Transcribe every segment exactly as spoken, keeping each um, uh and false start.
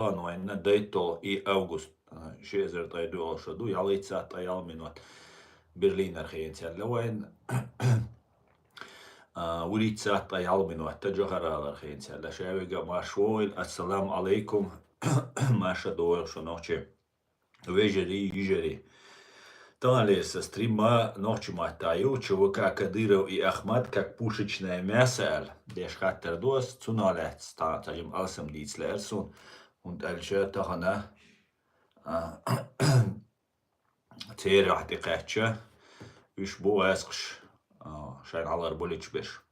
Тахана вайна дайтал и август, а, ши эзар ткъе доьалгӀа шу ду, ялхийтта саӀат ткъе ялх минот. Берлинера хинца аьлла вайна. А, вурийтта саӀат ткъе ялх минот, Джохар-ГӀалара хинца аьлла. Шавига марша вогӀийла, ассаламу Ӏалайкум, марша догӀийла шу, нохчий. Вежарий, йижарий. Таханлера сан стрим нохчийн маттахь ю, ЧВК Кадыров и Ахмат как пушечное мясо аьлла. Деш хаттар ду ас, цунах лаьцна цхьа, цхьа жима алсам дийца лаьара суна, хӀунда аьлча тахана, а, церан тӀекхаьчча, уьш бу гӀаскхаш, а, шайна хьалхара болчу берш.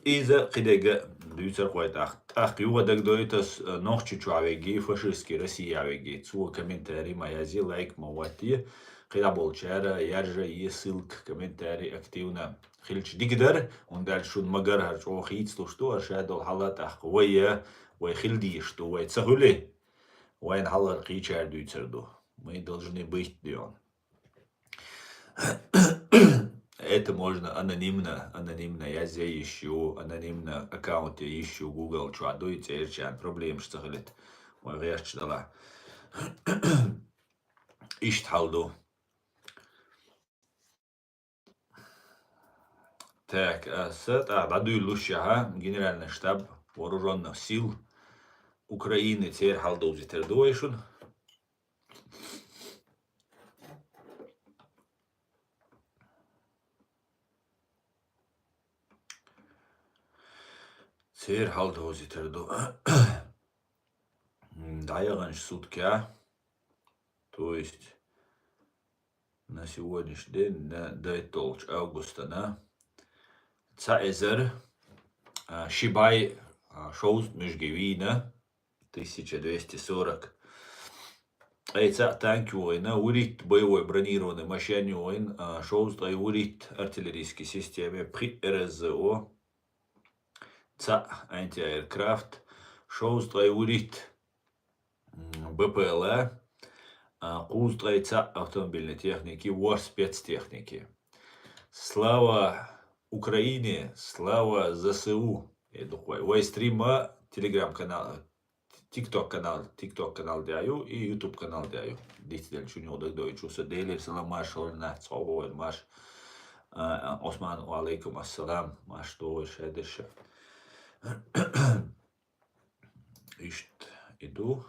Иза кхидерг дуьйцур вай тӀаккха. ТӀаккха юха дагадойту ас, а, Нохчийчохь вегий, фашистский Россия вегий. Цо комментарий ма язъе, лайк ма хӀотте. КхидӀа болчара яржае ссылка, комментарий активно хилча дика дара, хӀунда аьлча шуна ма-гарра хӀара чӀогӀа хийцалуш ду, хӀара ша долу хьал а тӀаккха вай, вай хила дезаш ду, вай ца хуьлий, вайна хьалхара кхечара дуьйцур ду. Мы должны быть, дий хьуна. Это можно анонимно, анонимно язъе йиш ю, анонимно аккаунте йиш ю, Google чохь дуй, церачарна проблемаш ца хилийта, вай гӀерташ дала. Иштта хьал ду. Так, аса тӀаккха дӀадуьйлуш яхьа, Генеральный штаб вооружённых сил Украины, церан хьал довзийтар ду вай шуна. Церан хьал довзийтар ду. М, дӀаяханчу суткехь, то есть на сегодняшний день, на дайтолчу августана, цхьа эзар, а, ши бӀе, а, шовзткъа муьжги вийна, тысяча двести сорок. Ткъе цхьаъ танк йогӀийна, вуьрхӀитта боевой бронированный машен йогӀийна, а, шовзткъе вуьрхӀитта артиллерийский система, пхиъ РСЗО, цхьаъ антиаэркрафт, шовзткъе вуьрхӀитта, м, БПЛА, а, кхузткъе цхьаъ автомобильной техники, ворхӀ спецтехники. Слава Украине, слава ЗСУ! Э, дукха вай. Вай стрима Telegram-канал, TikTok-канал, TikTok-канал тӀехь ю и YouTube-канал тӀехь ю. Дицделчун юкъа дагадойтуш ву со. Делера салам, марша вогӀийла нах, цхьа вогӀийла марша. А, Осман, ва Ӏалайкум ассалам, марша догӀийла шадерша. Иштта и ду.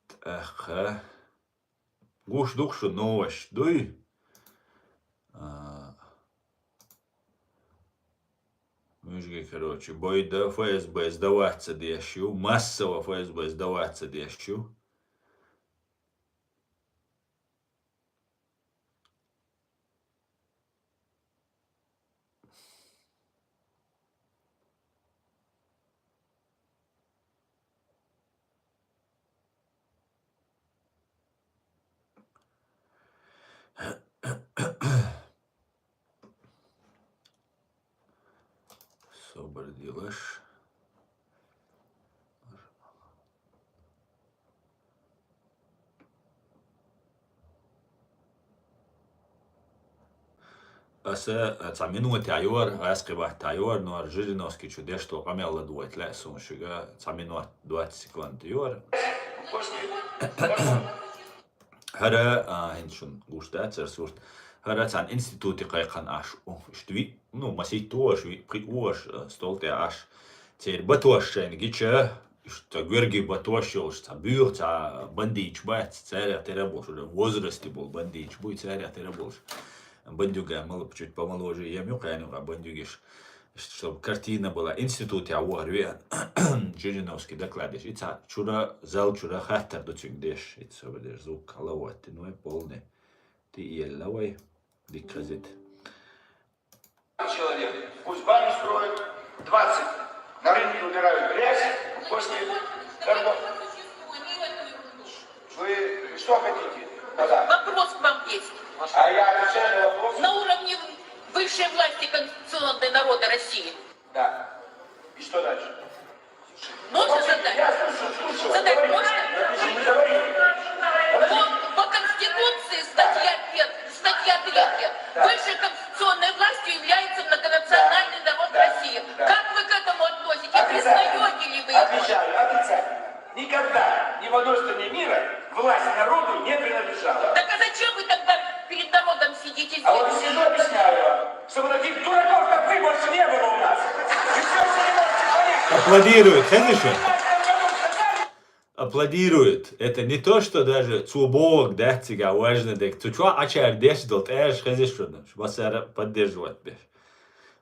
ТӀаккха гуш ду-кх шу новость, дуй? А, муьжги, короче, бойда ФСБ сдаваться деш ю, массово ФСБ сдаваться деш ю. Собар делаш. Аса, а, цхьа минута йора, гӀаскхи баттахь йора, но Жириновский чу деш долу къамел ладойту лаьа суна шуьга, цхьа минут, двадцать секунд йора. ХӀара, а, хӀинца шуна гуш дац хӀара сурт. ХӀара цхьана институте кхайкхина Ӏаш, у, иштта виъ, ну, масийтта ву аша, виъ, пхиъ ву аша, а, стол тӀехь Ӏаш. Церан батош шайна гича, иштта гуьргий батош йолуш, цхьа буьйха, цхьа бандиташ бац, царех тера болуш, уже в возрасте болу бандиташ буй, царех тера болуш. Бандюган мала чуть помоложе, ем ю кхаьнна юкъа бандюгиш. Иштта, чтобы картина была. Институтехь ву хӀара веана. Жириновский докладеш. И цхьа чура, зал чура хаттар ду цуьнга деш. И ца деш звук хьала ваттина вай, полный. Ти елла вай. Дика хезийта. Человек. Пусть баню строят, двадцать. На рынке убирают грязь после карбон. Вы что хотите? Да. Вопрос к вам есть. А я отвечаю на вопрос. На уровне высшей власти конституционной народа России. Да. И что дальше? Можно задать? Я слушаю, слушаю. Задать можно? Вы же не говорите. По, по Конституции статья пятая, статья третья. Да. Высшей конституционной властью является многонациональный народ России. Да. Как вы к этому относитесь? Отрицательно. Признаёте ли Отвечаю официально. Никогда ни в одной стране мира власть народу не принадлежала. Так а зачем вы тогда перед народом сидите здесь? А вот и сижу, объясняю вам, чтобы таких дураков, как вы, больше не было у нас. Вы всё ещё не можете понять. Аплодируют, конечно. Власть народу сказали, Аплодируют. Это не то, что даже цу богу дать цига важно дек. Цу чё ачар деш дол тяж хезешуна. Басара поддерживать беш.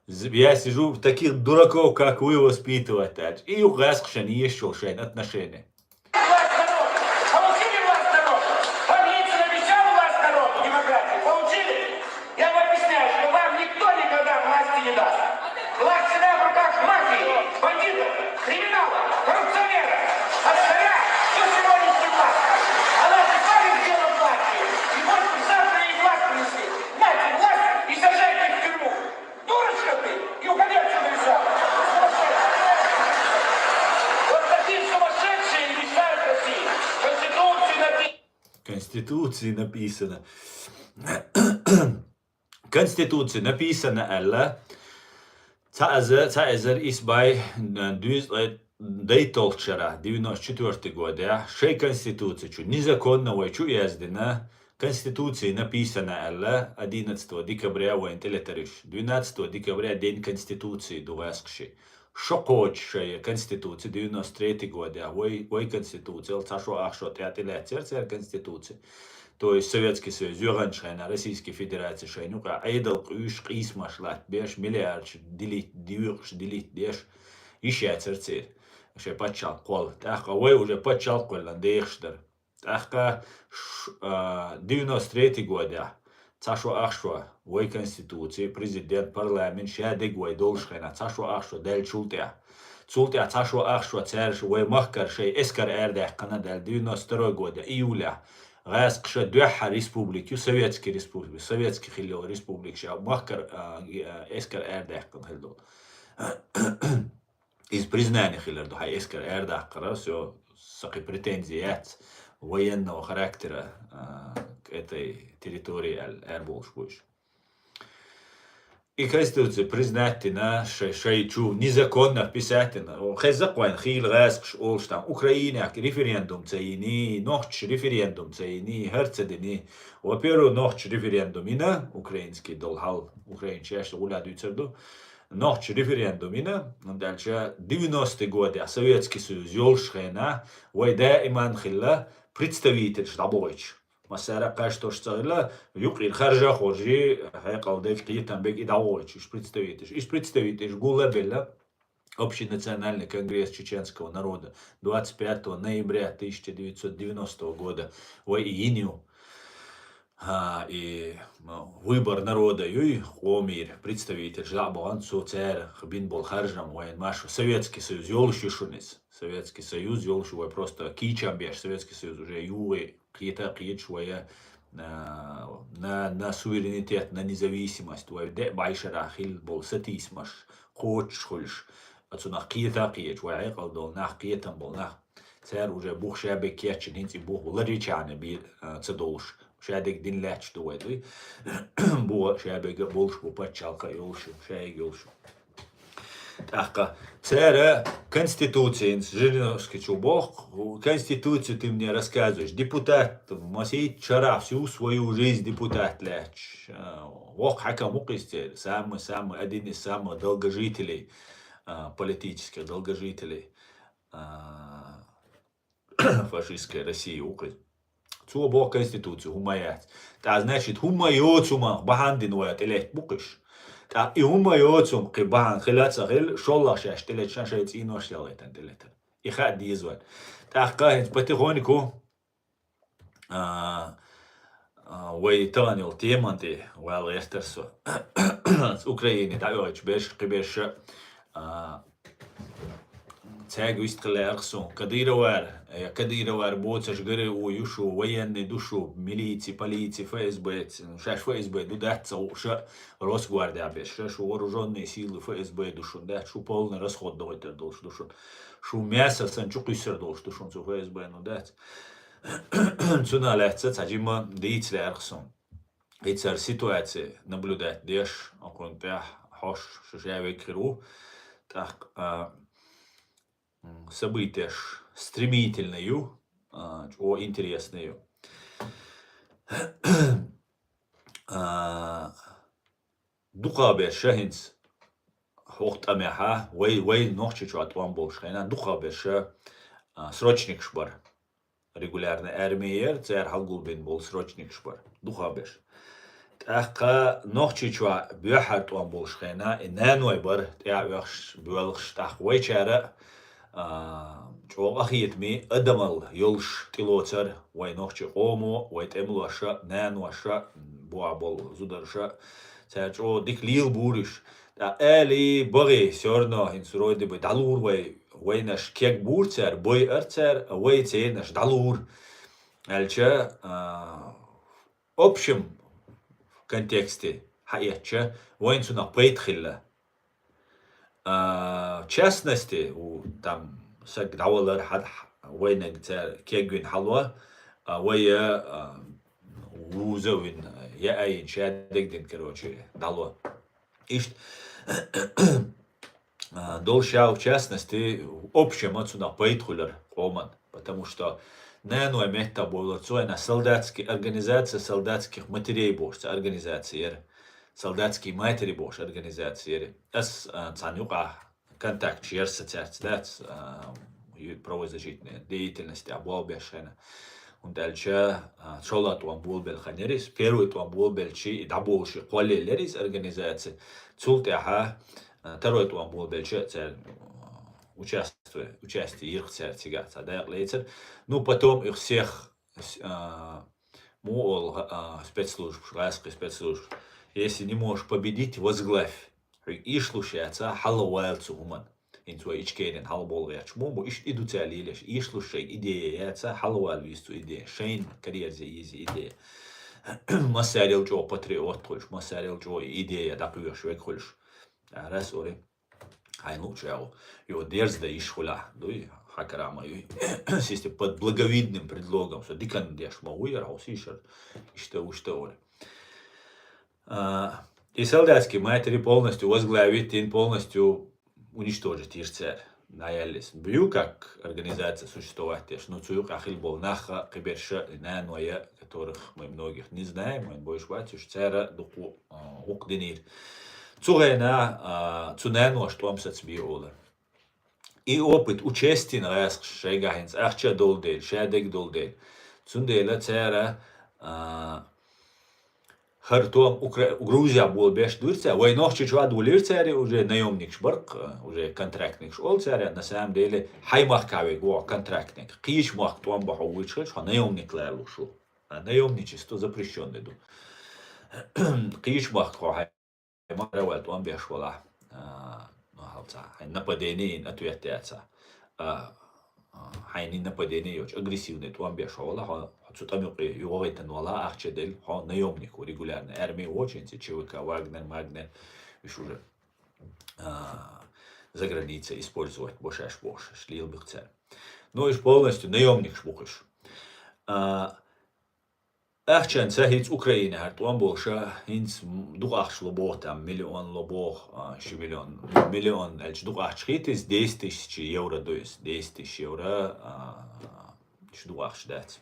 З- Я сижу, таких дураков, как вы, воспитывать дальше. И у вас к шани есть шо шайн отношения. власть народу. Получили власть народу? Вам Ельцин обещал власть народу, демократию? Получили? Я вам объясняю, что вам никто никогда власти не даст. Власть всегда в руках мафии, бандитов, криминала, коррупционеров. От царя до сегодняшней власти. Она припали к делу власти. И вот завтра ей власть принесли. Нате власть и сажайте в тюрьму. Дурочка ты! И уходи отсюда из зала. Сумасшедший! Вот такие сумасшедшие мешают России. Конституцию напи- Конституции написано. Конституции написано, Алла. Цааза, цаазар исбай, э, дюз, э, дейтолчара, девяносто четвёртый год, я. Шей конституция чу. Незаконно вай чу яздина. Конституции написано, Алла, одиннадцатого декабря вайн телетариш. Двенадцатого декабря день конституции дугаскши. Шо коча шей конституция девяносто третий год, я. Вай, вай конституция, ца шо ах шо тя телетсер, цер конституция. То есть Советский Союз, юганчхайна, Российская Федерация шайнука, айдал куш кисмаш лат беш, миллиард дилит, дивюкш дилит деш, иши церцер. Шей пачал кол. Тахка вай уже пачал коллан дехш дар. Тахка ш- а, девяносто третий год, я. Ца шо ах шо, вай конституция, президент, парламент, ша дег вай долшхайна, ца шо ах шо, дал чултя. Цултя ца шо ах шо, церш вай махкар шей эскар эрдехкана дал девяносто второй год, я, июля. Газ кша духа республик, ю советский республик, советский хилил республик, ша махкар, а, э, эскар эрдехкан хилдол. Из признания хилер ду, хай эскар эрдахкара, всё, сакы претензии яц военного характера, а, к этой территории эр болш буш. И конституция признать тина, шей, шей чу незаконно вписать тина. О, хезак вайн хил газ кш олш там. Украинак референдум цайни, нохч референдум цайни, херцедини. Во-первых, нохч референдум ина, украинский дол хал, украин чеш гуля дюцерду. Нохч референдум ина, дальше девяностый год, я, Советский Союз йолшхена, вай даиман хилла представитель штабович. Масара каш тош цагла, юкъир харжа хоржи, хакъал дег китан бег и давович, иш представитель. Иш представитель гула белла, Общенациональный конгресс чеченского народа двадцать пятого ноября тысяча девятьсот девяностого года, вай и иню. А, и, ну, выбор народа, юй, хомир, представитель, жабоган, со цер, хбин бол харжам, вайн машу, Советский Союз, йолши шунис. Советский Союз, йолши вай просто кичам беш, Советский Союз уже юй, кита, кич, вай, а, на, на суверенитет, на независимость, вай де, байшара, хил бол, сатисмаш, коч, хульш, ацуна кита, кич, вай, кал дол, нах, китам бол, нах. Цер уже бух шабе кечин, хинци бух, ларичане би, а, цадолш. Шадик дин лач дугай дуй. Буга шабега болш бу пачалка йолшу, шайг йолшу. Тахка. Цера конституциин Жириновский чубох. Конституцию ты мне рассказываешь. Депутат, масит чара всю свою жизнь депутат лач. Э, вох хакам укистер. Самый, самый, один из самых долгожителей, а, политических долгожителей, а, фашистской России укы. Цо бо конституцию хумаяц. Та, значит, хумайо цума бахандин вая телет букыш. Та и хумайо цум кы бахан хилаца хил, шолла шаш телет шан шай цин ваш ялайтан телетер. И ха дизван. Та кахин потихоньку, а, а, вай таганил теманти, вал эстерсо. С Украины, да, ой, чбеш, кыбеш, а, цяг вист кыле архсун. Кадыровар, э, Кадыровар боцаш гыры у юшу, военный душу, милици, полици, Ф С Б, ц-, шаш Ф С Б, ду датца у ша Росгвардия беш, шаш вооружённые силы Ф С Б душун, да, шу полный расход дойтер долш душун. Шу мясо сан чукысер долш душун, цу Ф С Б, ну, да. Цуна лехца, цаджима дыйц ле архсун. Ицар ситуация наблюдать деш, окон пях, хош, шашавек хиру. Так, а, м, событияш стремительно ю, а, чӀо интересно ю. А, дукхагӀберш хӀинца хӀокху тӀамехьа, вай, вай Нохчийчохь тӀом болуш хенахь, дукхагӀберш, а, срочникаш бара. Регулярный арми яра, цара хьалгулбина болу срочникаш бара. ДукхагӀберш. ТӀаккха Нохчийчохь боьххьара тӀом болуш хенахь, и наной бара, тӀаьхьа оьхуш, боьлхуш, тӀаккха вайчара, а, чӀогӀа къахетаме адамалла йолуш тӀелоцура вай нохчийн къомо, вай тӀемалоша, наноша, бохьа болу зударша, цара чӀогӀа дика лелабора уьш. ТӀаккха али, багӀий, всё равно, хӀинца вроде бы дӀалур вай, вайнаш кегбора цара, бойура цара, а вай цернаш дӀалур. Аьлча, а, общем контексте хьаэцча, вайна цунах пайда хилла. А, в частности, у, там, саг дӀавалар хьа-, вайнаг цара кегвина хьало, а, вай, а, вуза вина, я айина, шадерг дина, короче, дӀало. Иштта, а, долуш яу, в частности, в общем, а, цунах пайда хуьлура къоман. Потому что наной метта болура цо вайна солдатский организация солдатских матерей бохуш цхьа организация яра. Солдатские матери бохуш организация яра. Ас, а, цхьана юкъахь контакт яра сан цаьрца, дац, а, ю-, правозащитная деятельность а болх беш хенахь. ХӀунда аьлча, а, шолгӀа тӀом болабелла хан яра иза, первый тӀом болабелча и дӀаболуш и кхоллаелла яра иза организация. Цул тӀаьхьа, а, второй тӀом болабелча цара, а, участвуя, участие йира цара цигахь, цхьа дакъа лецира. Ну, потом их всех, с-, а, муха олу, а, спецслужбаш, гӀаскхийн спецслужбаш: если не можешь победить, возглавь. Хьоьга ийша луш яцахь, хьалавала цу хӀуманна. ХӀинца вай Ичкерина хьалаболу гӀерташ ма бу, иштта и ду цара лелаш, ийша луш шайга идея яцахь, хьалавала веза цу идеян, шайна караерза еза идея. Массарел чӀогӀа патриот хуьлуш, массарел чӀогӀа и идея дӀакхоьхьуш верг хуьлуш. Ара ас олу, хьайна луучу агӀо, йо, дерза дан йиш хуьлахь, дуй, хьан кара ма юй. Систа под благовидным предлогом, со диканна деш ма ву яра, хьо сийшар, иштта, уьшта олу. А, и солдатские матери полностью возглавить, и полностью уничтожить йира цара. Наяллис. Бью как организация существовать деш. Ну, цу юкъахь хилла болу нах а, кхиберш а, и наной а, которых мы многих не знаем, вайна бовзуш бац уьш, цара дукха, а, гӀуллакх динийра. Цу хенахь, а, цу наноша тӀом сацабе олура. И опыт учесть йина гӀаскхаша шайгахь, хӀинца ахча долу дела, шадерг долу дела. Цундела цара, а, хӀара тӀом Укра-, Грузехь болабеш дуьйцура цара, вай Нохчийчохь а долийра цара, уже наёмникаш бара-кх, уже контрактникаш олу цара, на самом деле, хьайн махкахь верг ву хьо контрактник. Кхечу махка тӀом бан хьо вуьйцуш хилча, хьо наёмник лоруш ву. А наёмничество запрещённый ду. Кхечу махка хьо хьайн махкара ваьлла тӀом беш валахь, а, ну, хьалца, хьайн нападение йина ответ яцахь, а, а, хьайна нападение йоцуш, агрессивный тӀом беш хьо валахь, хьо, хьо цу тӀам юкъе юхагӀийтина валахь, ахча делла, хьо наёмник ву, регулярный арми воцу, хӀинца ЧВК, Вагнер, Магнер, уьш уже, а, за границей использовать бо шаьш бохуш, шаьш лелабо-кх цара. Ну, уьш полностью наёмникаш бу-кх уьш. А, Ахчанца хӀинца Украинехьара тӀом болуша, хӀинца м-, дукха ахча ло боху, там, миллион ло боху, а, ши миллион. Миллион аьлча дукха ахча хета иза, десять тысяч евро ду иза. Десять тысяч евро, а, уьш дукха ахча дац.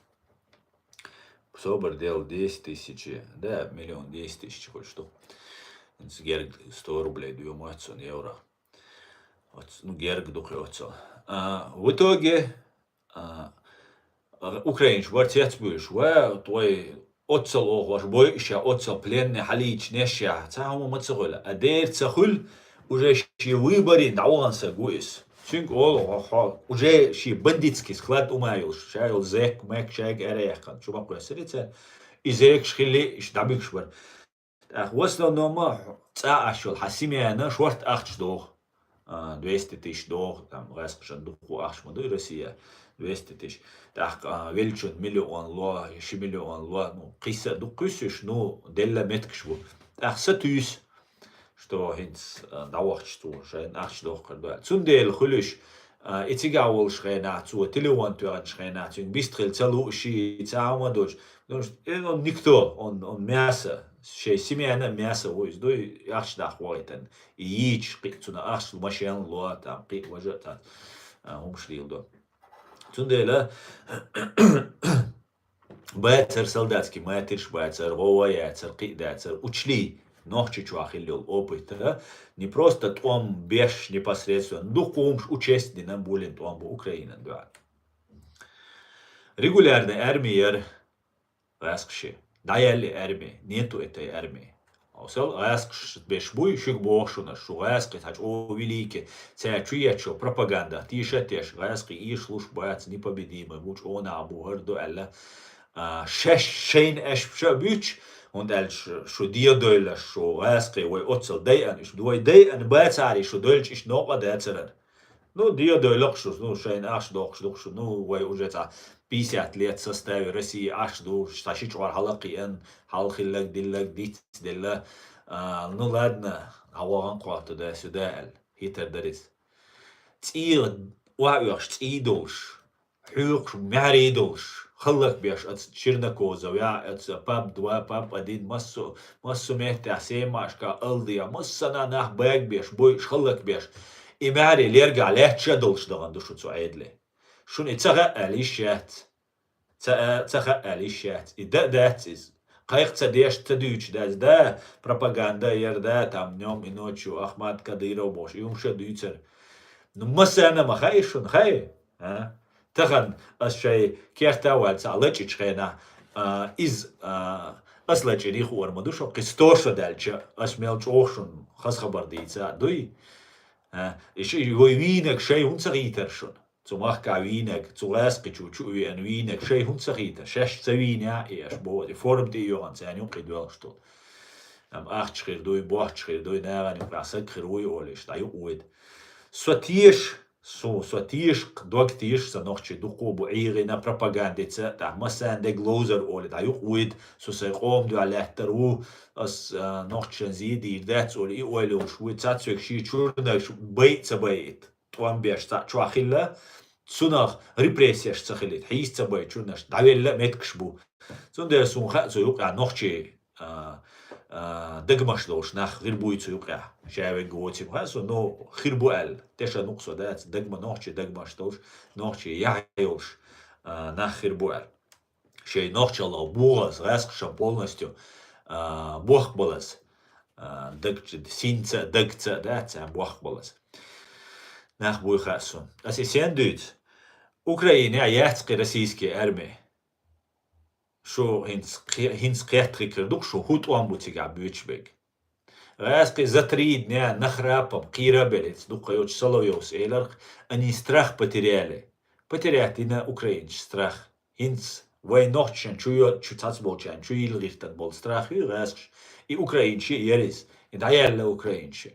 Собар делла десять тысяч, да, миллион десять тысяч хуьлуш ду. ХӀинца герга сто рублей дуй моьтту цунна евро. Оц-, ну, герга ду кхин оццул. А, в итоге, а, украинаш бара цецбуьйлуш, ва, тхой оццул охош бой, ша оццул пленный хьалийча неш ша, цхьа хӀума ма ца хуьлу. А дера ца хуьлу, уже шен выборийн дӀавахана саг ву иза. Цуьнга олу хьо, хьо, уже шен бандитский склад ума йолуш, ша йолу зэк, мэк шайга ара яьккхина, чу ма кхоьссира цара. И зекаш хилли, иштта дӀабуьгуш бара. ТӀаккха в основном цӀа Ӏаш йолу хьан семьяна шорта ахча доху. А, двести тысяч доху, там, гӀаскхашна дукха ахча ма ду и Россия, двести тысяч. ТӀаккха, а, веллачун миллион ло, ши миллион ло, ну, кхин са а ду кхуьссуш, ну, делла меттигаш бу. ТӀаккха сатуьйсу, что хӀинца, а, дӀавахча цо шайна ахча дохкур ду аьлла. Цундела хуьлуш, а, и цигахь волуш хенахь, цо телефон тоьхначу хенахь, цуьнга бист хила ца лууш, ши цхьа хӀума долуш. Потому что, э, он никто, он, он мясо, шайн семьяна мясо ву иза, дуй, ахча даккха вахийтан. И йийча, кхин цунах ахча машен ло, там, кхин важа, там, а, хӀумаш леладо. Цундела бацар солдатский матирш, бацар гӀо а яцар, кхы а дацар, учли, Нохчийчохь хилла йолу опыт, не просто тӀом беш непосредственно, дукха хӀумаш учесть дина болин тӀом бу Украинан дуьхьа. Регулярная армия яра гӀаскхи. ДӀаяьлла и армия, нету этой армии. Осал гӀаскхаш беш буй, шуьга боху шуна, шу гӀаскхи хьачу о великий, цаьрга чу ечо пропаганда, тийша а теш, гӀаскхи ийша луш бац, непобедимый бу, чӀогӀа нах бу, хӀара ду аьлла. А, шаьш шайна аьшпаш а буьйцуш, хӀунда аьлча шу, шу дедойлаш, шу гӀаскхи, вай оццал дайан, уьш вай дайан бацари, шу дойлча иштта новкъа дацаран. Ну, дедойлакх шу, ну, шайна ахча доккхуш ду-кх шу, ну, вай уже цхьа пятьдесят лет в составе России Ӏаш ду, цхьа ши чкъор хьалакхиъна, хьалхилларг, дилларг диц делла. А, ну, ладно, хьан вахана кхотту да, сюда аьлла, хӀитар дара иза. ЦӀийгӀа охьаоьхуш, цӀий долуш, хьоькхуш, маьхьарий долуш, хӀаллакбеш оцу Чернокозов, я оцу ПАП два, ПАП один, массо, массо меттехь, Семашка, Алдия, массанхьа нах багабеш, бойуш, хӀаллакбеш, и маьхьарий лергахь лаьтташ а долуш дахана ду шу цу Ӏедале. Шуна и ца хаьа аьлла йиш яц. Ца, ца хаьа аьлла йиш яц. И дан а дац иза. Кхайкха ца деш, ца дуьйцуш дац, да, пропаганда яра, да, там днём и ночью Ахмат Кадыров бохуш, и хӀумаш а дуьйцура. Ну, массарна ма хаьий шуна, хаьий? А? Тахана ас шайн керта а ваьлла цхьаъ лачкъийчу хенахь, а, иза, а, ас лачкъийна хуур ма ду шуна, кхин сто шо даьлча, ас мел чӀогӀа шуна хаза хабар дийца а дуй? А? И ши-, вай вийнарг шайн хӀунда ца хийтара шуна? Цу махкахь вийнарг, цу гӀаскхичу чу а веана вийнарг шайн хӀунда ца хийтара? Шаьш ца вийнехь а, и аша боху, и форма тӀе а йоьхна, царна юккъе доьлхуш долу. Амма ахча хир дуй, бохча хир дуй, нахана юккъехь саг хир вуй олуш, дӀа юкъа вуйда. Со теша, со, со теша, дог теша, сан нохчий дуккха а бу ӀийгӀина пропагандица, тӀаккха массарна дерг ловзар олий, дӀа юкъа вуйда, со сайн къоман дуьхьа лаьттар ву, ас, а, нохчашна зен дийр дац олий, и ойла йолуш вуй, цхьацца верг шен чуьрнаш байа а ца байийта. ТӀом беш цхьаъ чохь хилла, цунах репрессеш ца хилийта, хьийса ца байчунаш дӀавелла а меттигаш бу. Цундела суна хаьа цу юкъехь нохчий, а, а, дагамаш долуш нах хир буй цу юкъехь. Ша вегга воцийла хаьа суна, ну, хир бу аьлла. Тешан нукъ со дац, дагма нохчий дагамаш долуш, нохчий яхь йолуш, а, нах хир бу аьлла. Шайн нохчалла богӀаза, гӀаскхашна полностью, а, бохкабалаза, а, дагчу, синца а, дагца а, да, царна бохкабалаза. Нах буй хаьа суна. Ас и сен дуьйцу? Украинехь яц кхин российский арми. Шу хӀинца кхе-, хӀинца кхетта хир ду-кх шу, хӀун тӀом бу цигахь буьйцуш берг. ГӀаскхий за три дня нахрапам кхийра а беллица, дукха йоцуш Соловьёвс эларх, они страх потеряли. Потерять дина украинчу страх. ХӀинца вайн нохчашна чу йо-, чу цхьацболчарна чу йилла гӀиртина болу страх ю гӀаскхаш. И украинче а яра иза, и дӀаяьлла украинче.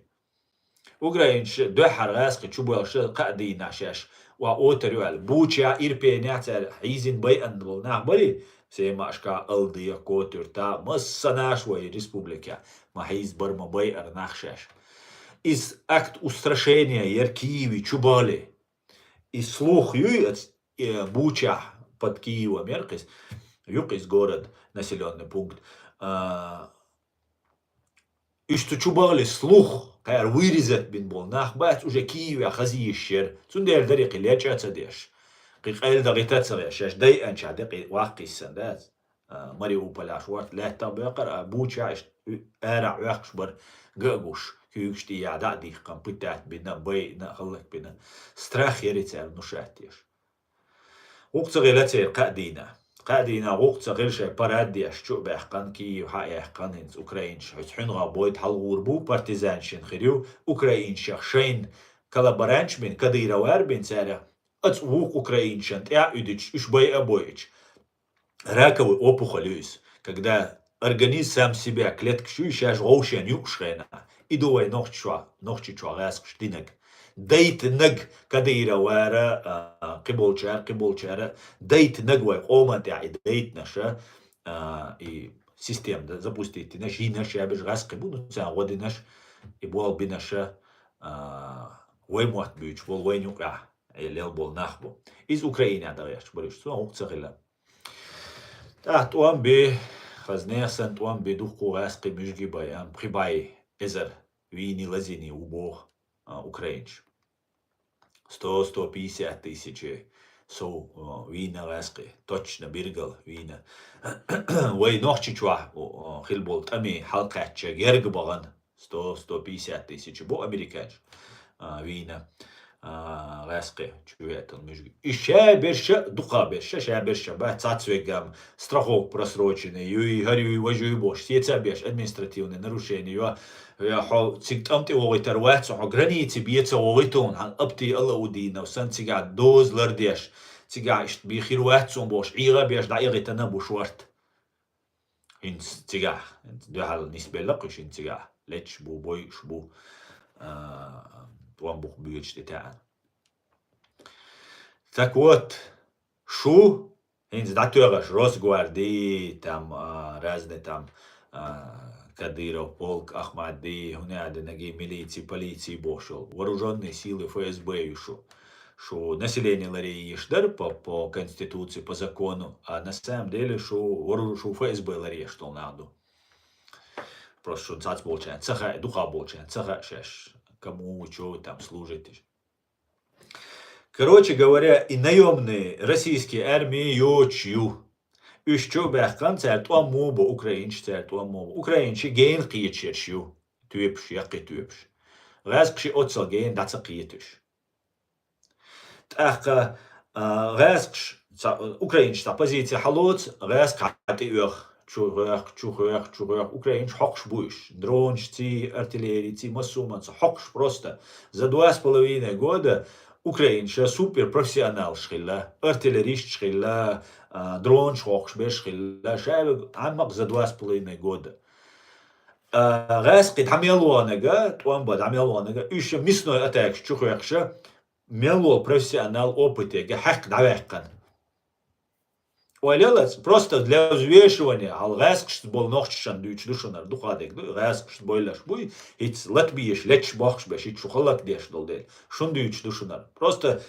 Украинча дуьххьара гӀаскхи чу боьлхуш кхаа дийнахь шаьш охьа отар ю аьлла. Буча, Ирпене цара хьийзина байъанна болу нах барий? Семашка, Алдия, Котуьрта, массанаш вай республика. Ма хьийза бара, ма байъара нах шаьш. Иза акт устрашения яра Киеве чу бахале. И слух юй, ац-, э, Бучахь под Киевом яра кхиз. Юкъ иза город, населённый пункт. А, Уьш цу чу бахале слух, кхара вырезать бина болу нах бац, уже Киеве хаза йиш яра. Цундела даре кхин леча а ца деш. Кхин къайла дагӀита а ца гӀеш, шаьш дайъанча декъе ваккхийссан дац. А, Мариуполь аш ворта лаьттах бекхар, а Буча иштта ара Ӏоьхкуш бара, га а гуш, куьйгаш тӀе яхь дӀа а дихкан, пытать бина, байъина, хӀаллак бина. Страх яри цара нушат еш. ГӀукъ ца хилла церан кхаа дийнахь. Кхаа дийнахь гӀукъ ца хилла шайн парад деш, чу а баьккхина, Киев хьа а яьккхина, хӀинца украинчу хьуьнагӀа бойта хьалгӀур бу, партизаншин хир ю, украинчех шайна коллаборанташ бина, Кадыров ара бина цара, ацу вукху украинчан тӀе а уьдуьтуш, уьш байа а бойъучу. Раковый опухоль ю иза, когда организм сам себя, клеткаш ю шаьш гӀовшен юуш хенахь. И ду вай нохчичохь, нохчичохь гӀаскхаш динарг. Дайтинарг Кадыров ара, а, кхиболчара, кхиболчара, дайтинарг вай къоман тӀехь и дайтинаш, а, и система да-, запустить динаш, йинаш, ябеш гӀаскхи бу, ну, царна гӀо динаш, и болх бинаш, а, вай мотт буьйцуш болу, вайна юкъехь, э, лел болу нах бу. Иза Украинехь дагӀерчу бариш, цо гӀукъ ца хилла. ТӀаккха тӀом би, хаза нехан санна тӀом би, дуккха гӀаскхи муьжги бай, ам, пхи бай эзар вийни лазийни ву боху, а, украинчу. Сто, сто пятьдесят тысяч сов, о, вийна гӀаьскхи. Точно, биргал вийна. Вай Нохчийчохь, о, о, хила болу тӀаме хьалакхаьчча герга бахана. Сто, сто пятьдесят тысяч бу американцаш, а, вийна, а, гӀаьскхи чу веатал муьжги. И ша берша, дукха берша, ша берша бац, цхьацца веггам страховка просроченная юй, хӀара юй, важа юй бохуш, сеца беш административный нарушение ю, я хьо цига тӀам тӀе вогӀуьйтур вац, хьо границе беца вогӀуьйту, хьан апти ала у дийнав, сан цигахь доза лардеш, цигахь иштта бий хир вац цунна бохуш, ӀийгӀа беш дӀаэгӀийтина бу шорта. ХӀинца цигахь, хӀинца дуьхьал нисбелла кхуьш, хӀинца цигахь леташ бу, бойуш бу, а, тӀом бух буьйцуш тӀетаьӀна. Так вот, шу хӀинца дӀатоьхаш Росгварди, там, а, разный там, а, Кадыров полк, Ахмадди, хӀунда аьлла наги милици, полици бохуш йолу. Вооружённые силы ФСБ ю шу. Шу население ларъеш дара по, по конституции, по закону, а на самом деле шу, вор-, шу ФСБ ларъеш долу нах ду. Просто шун цац болчарна ца хаьа, дукха болчарна ца хаьа шаьш, кому вы чё вы там служите. Короче говоря, и наёмные российские армии йоцуш ю. Уьш чу а баьккхина, цара тӀом мо бу, украинчу цара тӀом мо бу. Украинчи гена кхеташ ерш ю. Тоьпаш, яккхий тоьпаш. ГӀаьскхи ши оццал гена дӀа ца кхеташ. ТӀаккха, а, гӀаьскхаш, ца-, украинчу цхьа позиция хьалоцу, гӀаьскхи хьан тӀе оьху, чу гӀоьху, чу гӀоьху, чу гӀоьху, украинчу хьокхуш бу уьш. Дронашций, артиллериций, массо а манца хьокхуш просто. За два с половиной года украинча супер профессионалш хилла, артиллеристаш хилла, а, дронаш хьокхуш берш хилла. Ша вега Ӏаммакъ за два с половиной года. А, гӀаьскхи дӀа мел ваханага, тӀом бан дӀа мел ваханага, уьш мясной атакаш чу хьоькхуша, мел волу профессионал опытега хьаькхна дӀаваьккхина. Ойла елац, просто для взвешивания, хьал гӀаьскхашца болу нохчашна дуьйцуш ду шунара, дукха дерг ду, гӀаьскхашца бойлаш буй, хӀинца латбеш, леташ бохкуш беш, хӀинца шу хӀаллакдеш долу дела, шун дуьйцуш ду шунара. Просто,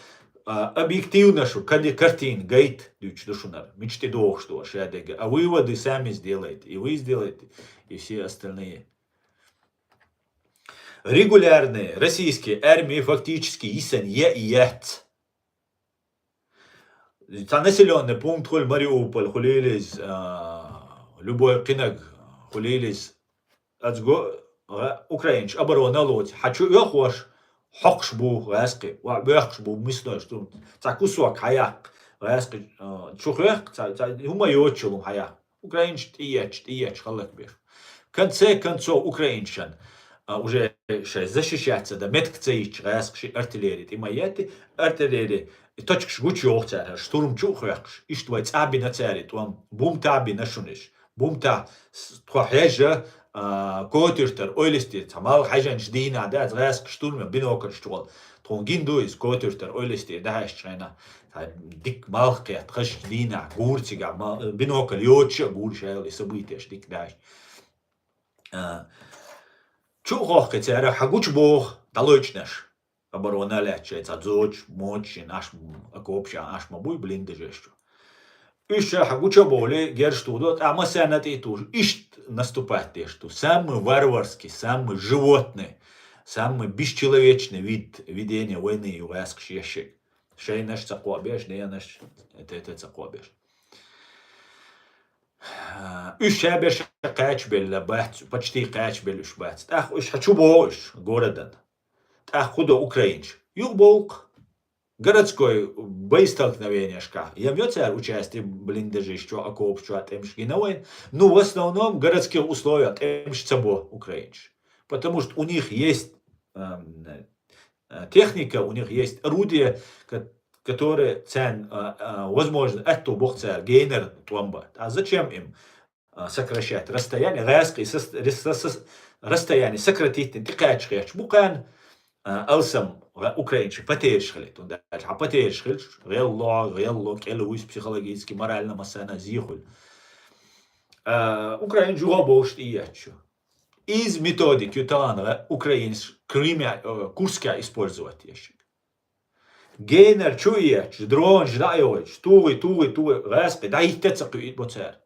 а, объективно шу кади-, картина гайта дуьйцуш ду шунара, мича тӀедогӀуш ду аша дерг, а выводы сами сделайте, и вы сделаете, и все остальные. Регулярные российские армии фактически йисана е и яц. Цхьа населённый пункт хуьлу, Мариуполь хуьлийла иза, а, любой кхинаг хуьлийла иза. Аца го, гӀа-, украинчу оборона лоцу. Хьан чу оьхуш, хьокхуш бу гӀаьскхи, ва-, боьхкуш бу миснойш ду. Цхьа кусок хьаяккха гӀаьскхи, а, чу хьоькху, цхьа, цхьа хӀума йоцучу лун хьаяккха. Украинчу тӀеетташ, тӀеетташ хӀаллакбеш. В конце концов, украинчан, а, уже шайн защищаться дан метка ца йитча гӀаьскхи ши артиллерия тӀе ма етти, артиллерия, и точкаш гучу йоху цара, штурм чу а хьоькхуш. Иштта вай цӀа бина цара и тӀом, бум тӀа бина шуна иш. Бум тӀа с-, тхо хьежа, а, котуьртара, ойлистера, цхьа малх хьаьжначу дийнахь дац гӀаьскхи штурме бинокльш чу волу. Тхуна гина ду иза котуьртара, ойлистера дахьаьшчу хенахь. Цхьа дика малх кхетта, хазачу дийнахь гура цигахь, ма-, бинокль йоцуш а гура шайла и событияш дика даьш. А, чу а хохкхи цара, хьан гучу боху, дӀалойчнаш. Оборона лаьтташ шайн цхьа дзочу, мочу шин, аш м-, окопаш, аш ма буй блиндажеш чу. Уьш ша хьан гучу а бовли, герш туху, тӀаккха массарна а тӀе а тухуш, иштта наступать деш ду. Самый варварский, самый животный, самый бесчеловечный вид ведения войны ю гӀаьскхаш еш шег. Шайнаш ца кхобеш, денаш, это, это ца кхобеш. Уьш ша берш кхачабелла бац, почти кхачабелла уьш бац. ТӀаккха уьш хьан чу боху уьш городан. ТӀаккха хӀун до украинча? Юхабовлу-кх. Городской боестолкновениешкахь. Ем йо цара участие блиндажиш чу, окопаш чу, тӀемаш гина вайн. Ну, в основном городских условиях тӀемаш ца бо украинчаш. Потому что у них есть, эм, э, техника, у них есть орудия, ко-, которые царна, а, а, возможно, аьтто боху цара генара тӀом бан. А зачем им, а, сокращать расстояние? ГӀаьскхи сос-, рес-, сос-, расстояние сократить дина тӀекхача хеташ бу кхарна, а, алсам гӀа-, украинчу потеряш хилийта. ХӀунда аьлча хьан потеряш хилча, гӀелло, гӀелло, кӀел вуьйса психологически, морально массарна а зе хуьлу. А, украинчу юха а бовлуш тӀеетташ ю. Иза методик ю талана гӀа-, украинцаш Крымя, э, Курска использовать еш. Генара чу а етташ, дронаш дӀа а йохуьйтуш, тугӀи, тугӀи, тугӀи, гӀаьскхи дӀахӀитта а ца кхуьуьйту бо цара.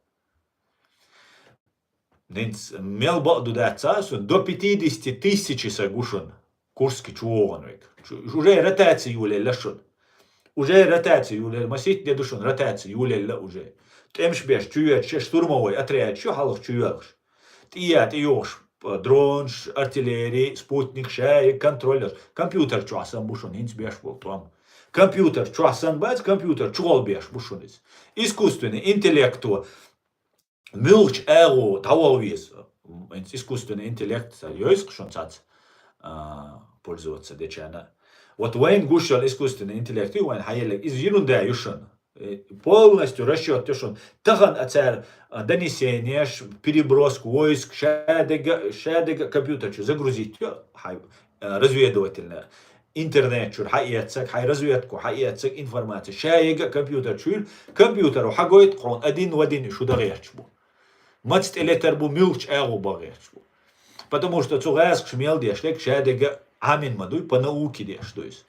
ХӀинца мел бакъ ду дац ца а шуна, до пятидесяти тысяч сан гу шуна. Курске чу вогӀан вега. Чу-, уже ротаци йолаелла шуна. Уже ротаци йолаелла. Масийтта де ду шуна ротаци йолаелла уже. ТӀемаш беш чу йоьдуш, штурмовой отряд чу хьалха чу йоьлхуш. ТӀе я тӀе йогӀуш, дронаш, артиллери, спутник, шаерг, контроллер. Компьютер чохь санна бу шуна хӀинца беш болу тӀом. Компьютер чохь санна бац, компьютер чухула беш бу шуна иза. Искусственный интеллекто муьлхачу агӀо дӀаваха веза. ХӀинца искусственный интеллект ца йойсу шуна цаца, а, пользоваться дечарна. Вот вайна гуш йолу искусственный интеллект ю, вайна хьаелларг, иза ерунда ю шуна. Э, полностью расчет ю шуна. Тахана а цара, а, донесенеш, переброску войск, шадерг, шадерг компьютер чу загрузить ю, хьай, а, разведывательная. Интернет чуьра хьаэццарг, хьайн разведку хьаэццарг информация. Шаерг а компьютер чуьра, компьютеро хьагойту хьуна, один в один шу дан гӀерташ бу. Маца тӀе летар бу, муьлхачу агӀо бан гӀерташ бу. Потому что цу гӀазкхаша мел деш дерг, шадерг а Ӏамийна ма дуй, по науке деш ду иза.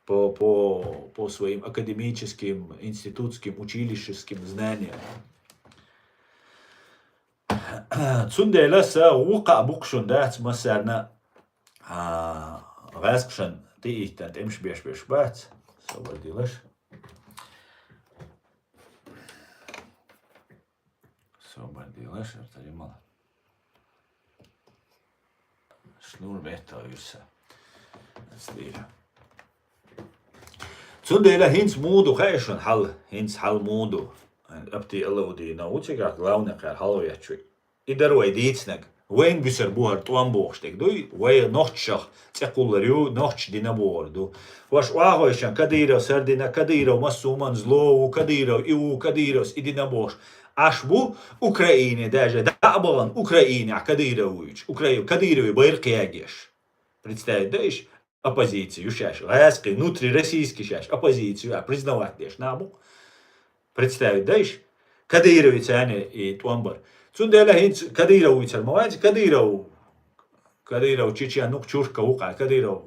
По, по, по своим академическим, институтским, училищеским знаниям. Цундела сан вукху а букхушун дац массарна, а, гӀазкхашна тӀеиттан тӀемаш беш-беш бац. Собар делаш. Собар делаш, артаримал. Шнур бетта юса. Стира. Цундела хӀинца муха ду хаьа шуна хьал, хӀинца хьал муха ду. Апти Алаудинов ву цигахь главный кхаьр хьалавечуьй. И дара вай дийцинарг. Вайна буьсур бу хӀара тӀом бохуш дерг дуй, вай нохчашах цӀе кхуллур ю, нохчаша дина бохур ду. Ваша охьахойшан Кадыров сардина, Кадыров массо а хӀуманна зло ву, Кадыров и ву, Кадыровс и дина бохуш. Аш бу Украине даже дӀа а бахана, Украинехь Кадыров вуьйчу. Укра-, Кадырове байракх ягош. Представить даьш? Оппозици ю шаьш. ГӀазкхий, внутрироссийский шаьш. Оппозици ю, а признавать деш нах бу-кх. Представить даьш? Кадырове царна и тӀом бар. Цундела хӀинца Кадыров вуьйцур ма вац, Кадыров, Кадыров чечен ву-кх, чурка ву-кх, Кадыров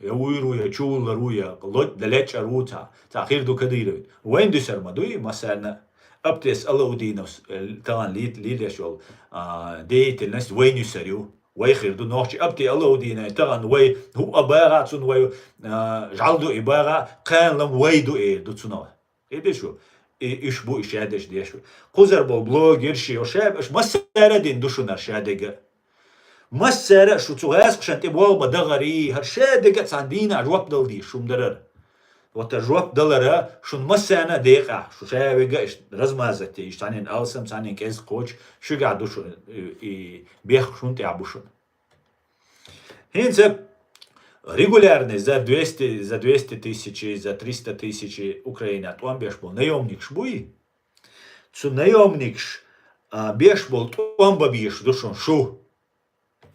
я вуьйр ву, я чувуллар ву, я ло-, дан лечкъар ву цхьа, цхьа хир ду Кадыровна. Вайна дуьсур ма дуй, массарна а. Аптес Алаудиновс, э, тахана лит-, лелош йолу, а, деятельность вайна юьсур ю. Вай хир ду нохчий. Апти Алаудинай тахана вай хӀуъа багӀа цунна, вай, а, жӀаьла ду и багӀа, кхана лам вай ду эр ду цунах. Хиъдаш ву? И уьш бу и шадеш деш ву. Кхузара болу блогерш йо шаьш, уьш массара а дина ду шуна хӀара шадерг а. Массара а шу цу гӀазкхашна тӀе болх бан дахарий, хӀара шадерг а цхьана дийнахь жоп дала дийша хӀума дарара. Вот хӀара жоп далара шуна массарна а декъахь, шу ша вега а иштта размазать йиш, цхьаннен алсам, цхьаннен кӀезиг кхочу, шуьгахь ду шу, и, и бехк шуна тӀехь бу шуна. ХӀинца регулярный за двести, за двести тысяч, за триста тысяч Украинехь тӀом беш болу наемникаш буй? Цу наемникаш, а, беш болу тӀом бан безаш ду шуна шу.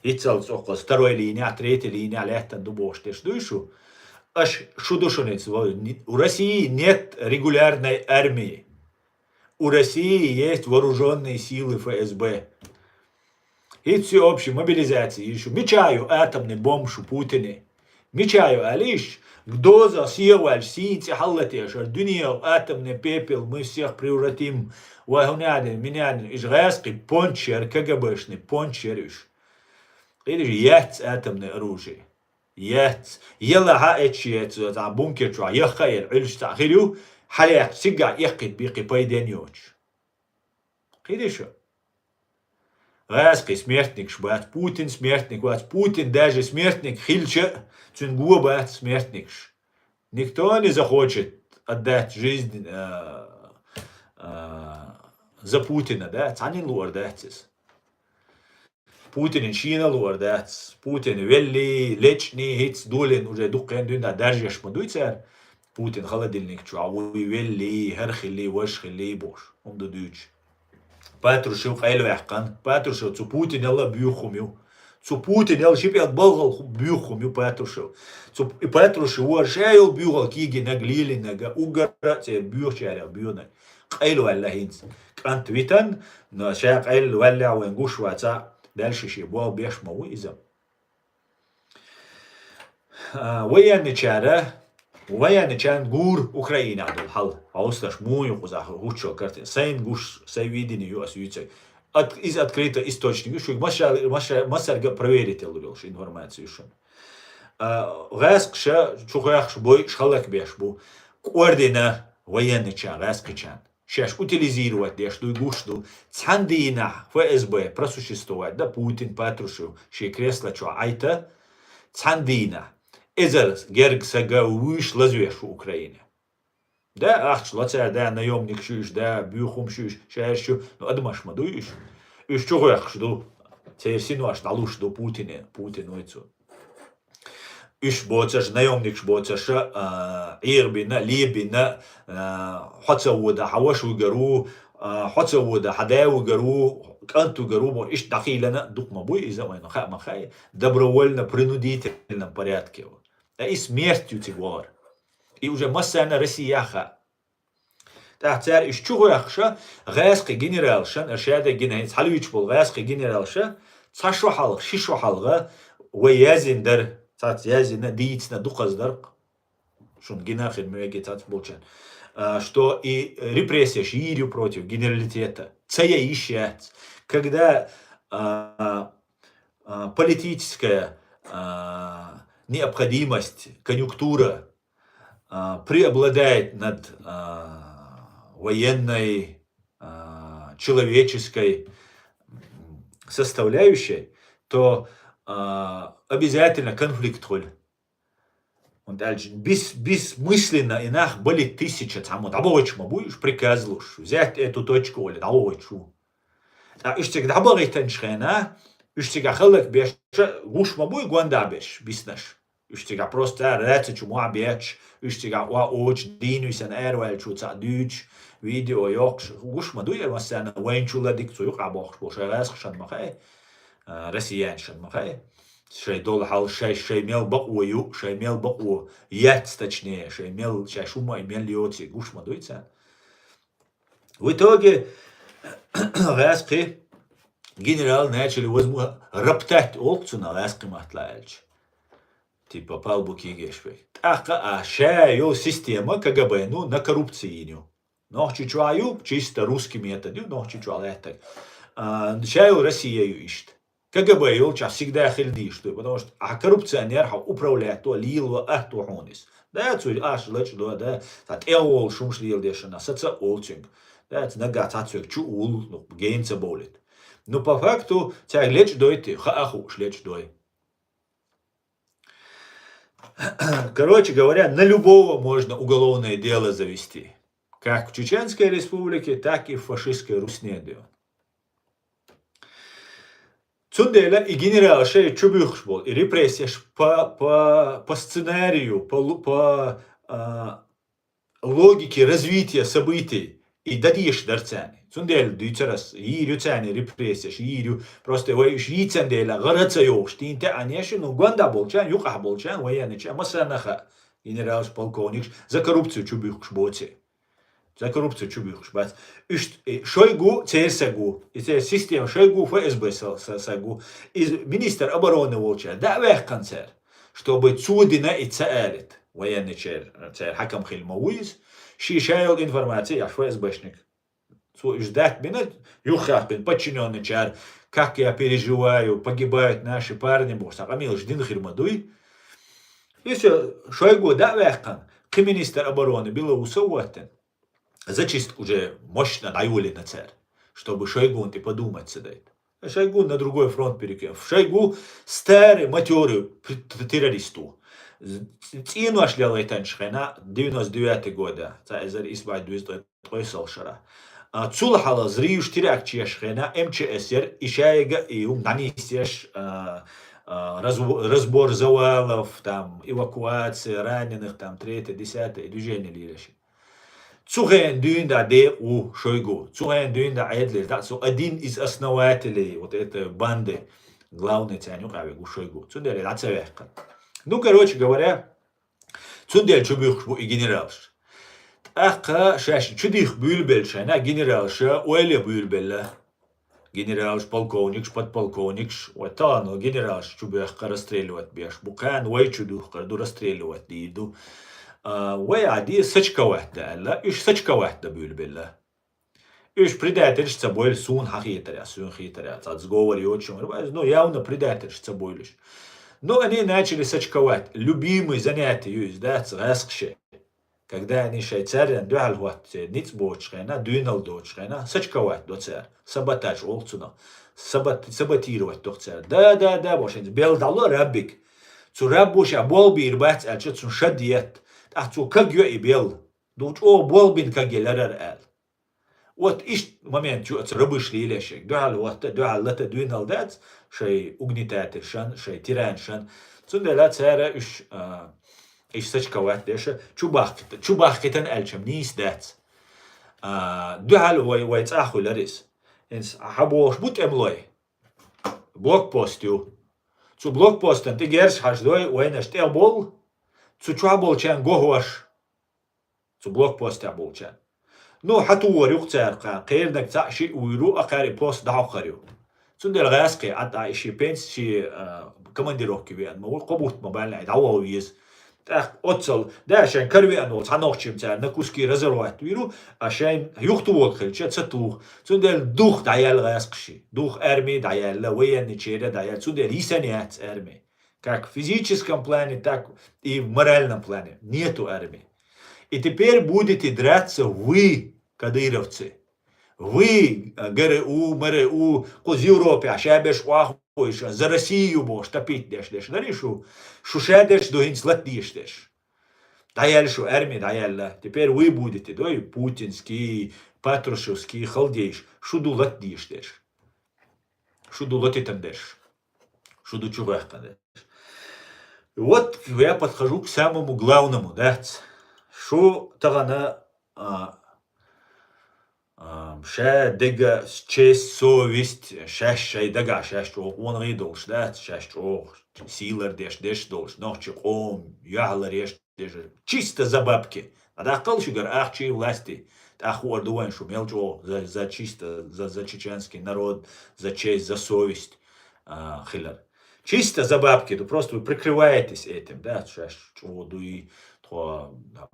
Иццал цӀоккхаза второй линехь, третий линехь лаьттан ду бохуш дерш дуй шу? Аша шу ду шуна иза, вай, ни-, у России нет регулярной армии. У России есть вооружённые силы Ф С Б. ХӀинца всеобщей мобилизаци йиш ю. Мичахь ю атомный бомба шу Путине? Мичахь ю аьлла йиш? Доза сехьаваьлча, сийна цӀе хьаллатеш, дуьненах атомный пепел мы всех превратим. Вай хӀунадин, минядин, иш гӀазкхий пончер, К Г Б-шный пончер уьш. Кхидиш яц атомный оружие. Яц. Яла хьа эччи яц, цхьа бункер чохь яхха а яла, Ӏуьллуш цхьаъ хир ю, хьалаяккха цигахь эккхийта бен кхин пайден йоцуш. Кхидиш шу? ГӀазкхий смертникаш бац, Путин смертник вац, Путин даже смертник хилча а, цуьнан го бац смертникаш. Никто не захочет отдать жизнь, а, а, за Путина, да? Цхьаннен луур дац иза. Путинан шена а луур дац. Путин велли, лечкъий, хӀинца долийна уже дуккха а дуьйна даржеш ма дуй цара. Путин холодильник чохь вуй велли, хӀара хилли, важа хилли бохуш. ХӀума ду дуьйцуш. Патрушев къайлаваьккхина. Патрушев цу Путинел а боьха хӀума ю. Цу Путинел ши пӀелг балгӀал ху-, боьха хӀума ю Патрушев. Цу П-, Патрушев вара ша йолу боьхалла кегийнарг, лелийнарг, уггар а церан боьхачарех боьнарг. Къайлаваьлла хӀинца. КӀант витан, но ша къайлаваьлла вайн гуш вацахь, дальше шен болх беш ма ву иза. А, военныйчара, военныйчарна гур Украинехь долу хьал. Хьовсалаш муха ю кхузахь хӀуттучу картина. Сайн гуш, сайн видение ю ас вуьйцург. От-, иза открытый источник ю, шуьга маша-, маша-, массаьрга а проверить ялур йолуш информаци ю шуна. а, гӀаскхаша чухоьхкуш бойуш хӀаллакбеш бу. КӀордина военныйчарна, гӀаскхийчарна. Шаьш утилизировать деш дуй, гуш ду. Цхьана дийнахь ФСБ просуществовать дан Путин, Патрушев шен кресло чу Ӏайта. Цхьана дийнахь. Эзар герга саг вуьйш, лазавеш ву Украине. Да, ахча ло цара, да, наёмникаш ю уьш, да, буьйхамаш ю уьш, шаьраш ю, ну, адамаш ма дуй уьш. Уьш чухоьхкуш ду. Церан синош дӀалуш ду Путине, Путин вуй цу. Уьш боцурш, наёмникаш боцурш, а, Ӏехабина, лебина, а, хьо ца вода, хьан ваша вуьгур ву, а, хьо ца вода, хьан да вуьгур ву, кӀант вуьгур ву, бохуш, иштта дӀакхийлина, дукха ма буй иза вайна, хаа ма хаьа, добровольно-принудительном порядке. Ткъа и смерть ю цига вахар. И уже массарна Россехь хаьа. ТӀаккха цара уьш чухоьхкуш, гӀаскхий генералшна, ара шадерг гина хӀинца хьалуьйтуш болу гӀаскхий генералша, цхьа шо хьалха, ши шо хьалха, вай яздина дара, цхьацца яздина, дийцина дукхаза дара-кх. Шуна гина а хир мегий цхьацца болчарна, а, что и репрессеш йийр ю против генералитета. Ца ян йиш яц. Когда, а, а, политическая, а, необходимость, конъюнктура, а, преобладает над, а, военной, а, человеческой, м, составляющей, то, а, обязательно конфликт хуьлу. ХӀунда аьлча бес-, бессмысленно и нах балийта тысяча цхьаммо дӀабахийтуш ма буй уьш, приказ луш, взять эту точку олий, дӀабахийтуш ву. Ткъа уьш цига дӀабахийтинчу хенахь, уьш цигахь хӀаллакбеш гуш ма буй гондахь берш, биснарш. Уьш цигахь просто раци чу мохь бетташ, уьш цигахь охьа очу дийна висина араваьллачу цхьаъ дуьйцуш, видео йоккхуш, гуш ма дуй, массарна вайна чу ладиг цу юкъахь бохкуш болу шайн гӀаскхашна ма хаьа, а, россиянашна ма хаьа. Шайн долу хьал, шай, шай мел бакъо ю, шай мел бакъо яц, точнее, шай мел, шай шу ма, мел йоций, гуш ма дуй царна. В итоге гӀаскхий генералы начали возму-, роптать олу цунах гӀаскхий маттахь аьлча. Типа палбу кегеш вей. ТӀаккха а ша йолу система КГБ, ну, на коррупции ю. Нохчийчохь ю, чисто русский метод ю, Нохчийчохь лаьттаг. А, ша йолу Россия ю иштта. КГБ йолчохь всегда хила дийш ду, потому что ахь коррупционер, хьо управлять до, лело, атто хьуна иза. Да, цуьнан аш лачкъадо, да, цхьа тӀехволу шумаш леладешна, саца а олу цуьнга. Да, цу наггахь цхьа цуьнга чу а вуллу, ну, гена ца бовлийта. Ну, по факту, цаьрга лечкъадойту, хаа хууш лечкъадой. Короче говоря, на любого можно уголовное дело завести. Как в Чеченской Республике, так и в фашистской Русне, да. Цундела и генералаш чу буьйхуш болу, и репрессеш по, по, по сценарию, по лу-, по, а, логике развития событий и дадийша дара царна. Цундела дуьйцур ас, йийр ю царна репрессеш, йийр ю. Просто вай уьш йийцан дела, гӀара ца йохуш, дийна тӀе а неши, ну, гондахь болчарна, юкъахь болчарна, военныйчарна, массарна хаьа, генералаш, полковникаш, за коррупцию чу буьйхуш боций. За коррупцию чу буьйхуш бац. Уьш, э, Шойгу церан саг ву. И церан система Шойгу ФСБ са-, са-, саг ву. Иза министр обороны волчара дӀа а ваьккхина цара, чтобы цо дина и ца алийта. Военныйчара церан хьаькам хила ма ву иза. Шен ша йолу информаци еш ФСБшник. Цо уьш даьтта бина, юххехь бина подчинённыйчара, как я переживаю, погибают наши парни, бохуш, цхьа къамелаш дина хир ма дуй. И всё, Шойгу дӀа а ваьккхина, кхин министр обороны Белоусов ваттина. Зачистка уже мощно дӀайолийна цара, чтобы Шойгуна тӀе подумать ца дайта. Шойгу на другой фронт перекинут. Шойгу старый, матёрый пр-, т-, террорист ву. З-, цӀенош лелайтанчу хенахь, девяносто девятый года, цхьа эзар исс бӀе дезткъе ткъайоьсналгӀа шарахь. А, цул хьалха зрийш, теракташ еш хенахь, МЧС яра, и шайга, и хӀума дӀанисъеш, а, а, разв-, разбор завалов, там, эвакуация раненых, там, третье, десятое, и движение лелош. Цу хенахь дуьйна дӀа декъа ву Шойгу. Цу хенахь дуьйна дӀа Ӏедалера дӀа цу один из основателей вот этой банды. Главный царна юкъахь верг ву Шойгу. Цундела дӀа ца ваьккхина. Ну, короче говоря, цундела чу буьйхуш бу и генералаш. ТӀаккха шаьш чу дийха буьйлабелла шайна генералаша ойла буьйлабелла. Генералаш, полковникаш, подполковникаш, вай тахана генералаш чу бехкар расстреливать беш бу, кхана вай чу дуьхкар ду, расстреливать дийр ду. А, вай Ӏаде сачка ватта аьлла, уьш сачка ватта буьйлабелла. Уьш предательш ца бойла, суна хьан хетарехь, суна хетарехь, цхьа сговор йоцуш, ну, явно предательш ца бойла уьш. Но они начали сочковать. Любимый занятие ю иза дац гӀаскхашта. Когда они шоай царна дуьхьал хӀотта ницкъ боцуш хенахь, дуьйналла доцуш хенахь, сочковать до цара. Саботаж олу цунах. Сабот-, саботировать до цара. Да, да, да, бо шайна белла дӀало раббиг. Цу раббу ша болх бийр бац аьлча, цунна шад етта. ТӀаккха цо каг йо и белла. Ду чӀогӀа болх бина каг еларара аьлла. Вот иштта момент ю оцу рабыш лелешег. Дуьхьал хӀотта, дуьхьал лата дуьйналла дац, шай угнетатель шан, шай тиран шан. Цундела цара уьш, а, иштта сачкават деша, чу бахкита-, чу бахкитан аьлчам нийса дац. А, дуьхьал вай, вай цӀа хуьлар иза. Инс хьабохуш бу тӀемалой. Блокпост ю. Цу блокпостан тӀе герз хьаждой, вайнаш тӀехболу, цу чохь болчарна гохош. Цу блокпостехь болчарна. Ну, хьатухар юкъа цара кхана, кхернаг цхьаъ шиъ вуьйр ву, а кхаьра и пост дӀахьокхур ю. Цундела гӀаьскхи Ӏад а и ши пенсий, ши, а, командировке веана ма ву, кхо бутт ма баьлла, дӀаваха веза. ТӀаккха оццал, да, шайн кара веана волу цхьа нохчим цара на куски разорвать вийр ву, а шайн юхатухарг хилча ца туху. Цундела дух дӀаяьлла гӀаьскхи ши. Дух арми дӀаяьлла, военный чера дӀаяьлла. Цундела йисана яц арми. Как в физическом плане, так и в моральном плане. Нету армии. И теперь будете драться вы, кадыровцы. Вы, э, ГРУ, МРУ, кху Европе, ша берш охуйша, за Россию бохуш, топить деш, деш, дари шу? Шу ша деш ду хӀинца латдеш деш. ДӀаяьлла шу, арми дӀаяьлла. Теперь вы будете, дой, путинский, патрушевский, халдейш. Шу ду латдеш деш. Шу ду латитан деш. Шу ду чу гӀехкан деш. Вот я подхожу к самому главному, дац. Шу тахана, а, а, ша дега честь, совесть, шаьш шай дага, шаьш чӀогӀа къонагӀий долуш, дац, шаьш чӀогӀа сийлар деш, деш долуш, нохчи къом, яхьлар еш, деш, чисто за бабки. А даккхал шуьгара ахчий власти. ТӀаккха хуур ду вайн шу мел чӀогӀа за, за чисто, за, за чеченский народ, за честь, за совесть, а, хилар. Чисто за бабки, ну просто вы прикрываетесь этим, да, шаьш чӀогӀа дуй, тхо, там,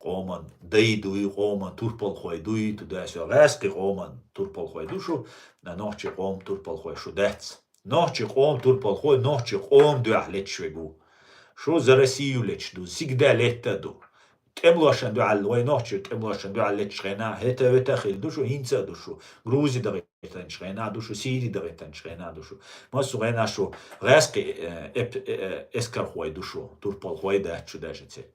къоман дай дуй, къоман турпалхой дуй, туда-сюда, гӀаьскхи къоман турпалхой ду шу, а нохчи къом турпалхой шу дац. Нохчи къом турпалхой, нохчи къом дуьхьа леташ вегу. Шу за Россию леташ ду, сигда летта ду. ТӀемлошан дуьхьал, вай нохчи тӀемлошан дуьхьал леташ хенахь, хӀета-вета хилла ду шу, хӀинца а ду шу. Грузи дагӀийтанчу хенахь ду шу, Сири дагӀийтанчу хенахь ду шу. Массу хенахь шу гӀаьскхи, э, эп-, э, э, эскархой ду шу, турпалхой дац шу даже церан.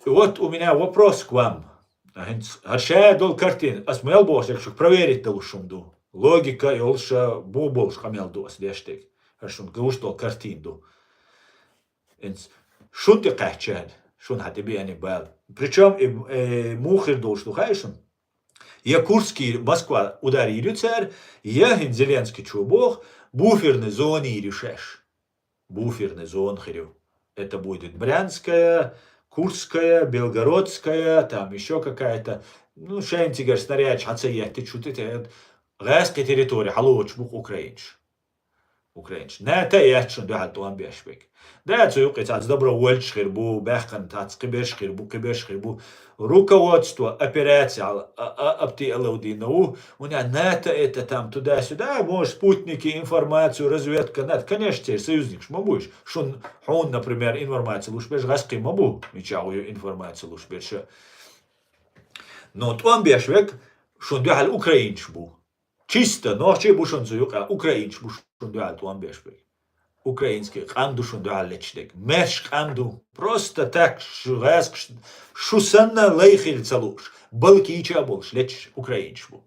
И вот у меня вопрос к вам. А хӀинца хӀара ша долу картина, ас мел бохуш дерг шуьга проверить далуш хӀума ду. Логика йолуш, бух болуш къамел ду ас деш дерг. ХӀара шуна гуш долу картина ду. ХӀинца шун тӀе кхаьчча, шуна хьан тӀе биъни бала. Причём и, э, муха хир долуш ду хаьий шуна? Я Курский, Москва удар йийр ю цара, я хӀин Зеленский чу боху, буферный зона йийр ю шаьш. Буферная зона хир ю. Это будет Брянская, Курская, Белгородская, там ещё какая-то. Ну, шайн цигара снарядаш хьан ца еттича, шу тӀе гӀаьскхи территори хьалочу бу-кх украинаш. Украинаш. НАТО яц шун дуьхьал тӀом беш бек. Да, цу юкъе цац добровольцаш хир бу, баьхкана тац кхиберш хир бу, кхиберш хир бу. Руководство операции ал-, а, а, апти алавдина ву, у нас НАТО это там туда-сюда, может, спутники, информацию, разведка надо. Конечно, те союзникаш ма буйш. Шун, хьуна, например, информация луш берш гӀаскхи ма бу, мича гӀу ю информация луш берш. Но тӀом беш век, шун дуьхьал украинаш бу. Чисто, нохчий бу шун цу юкъа, украинаш бу шун дуьхьал тӀом беш берг. Украинский къам ду шун дуьхьал леташ дерг. Маьрша къам ду. Просто так, шу гӀаьскхаш, шу санна лай хила ца лууш, балкийча а болуш леташ украинаш бу.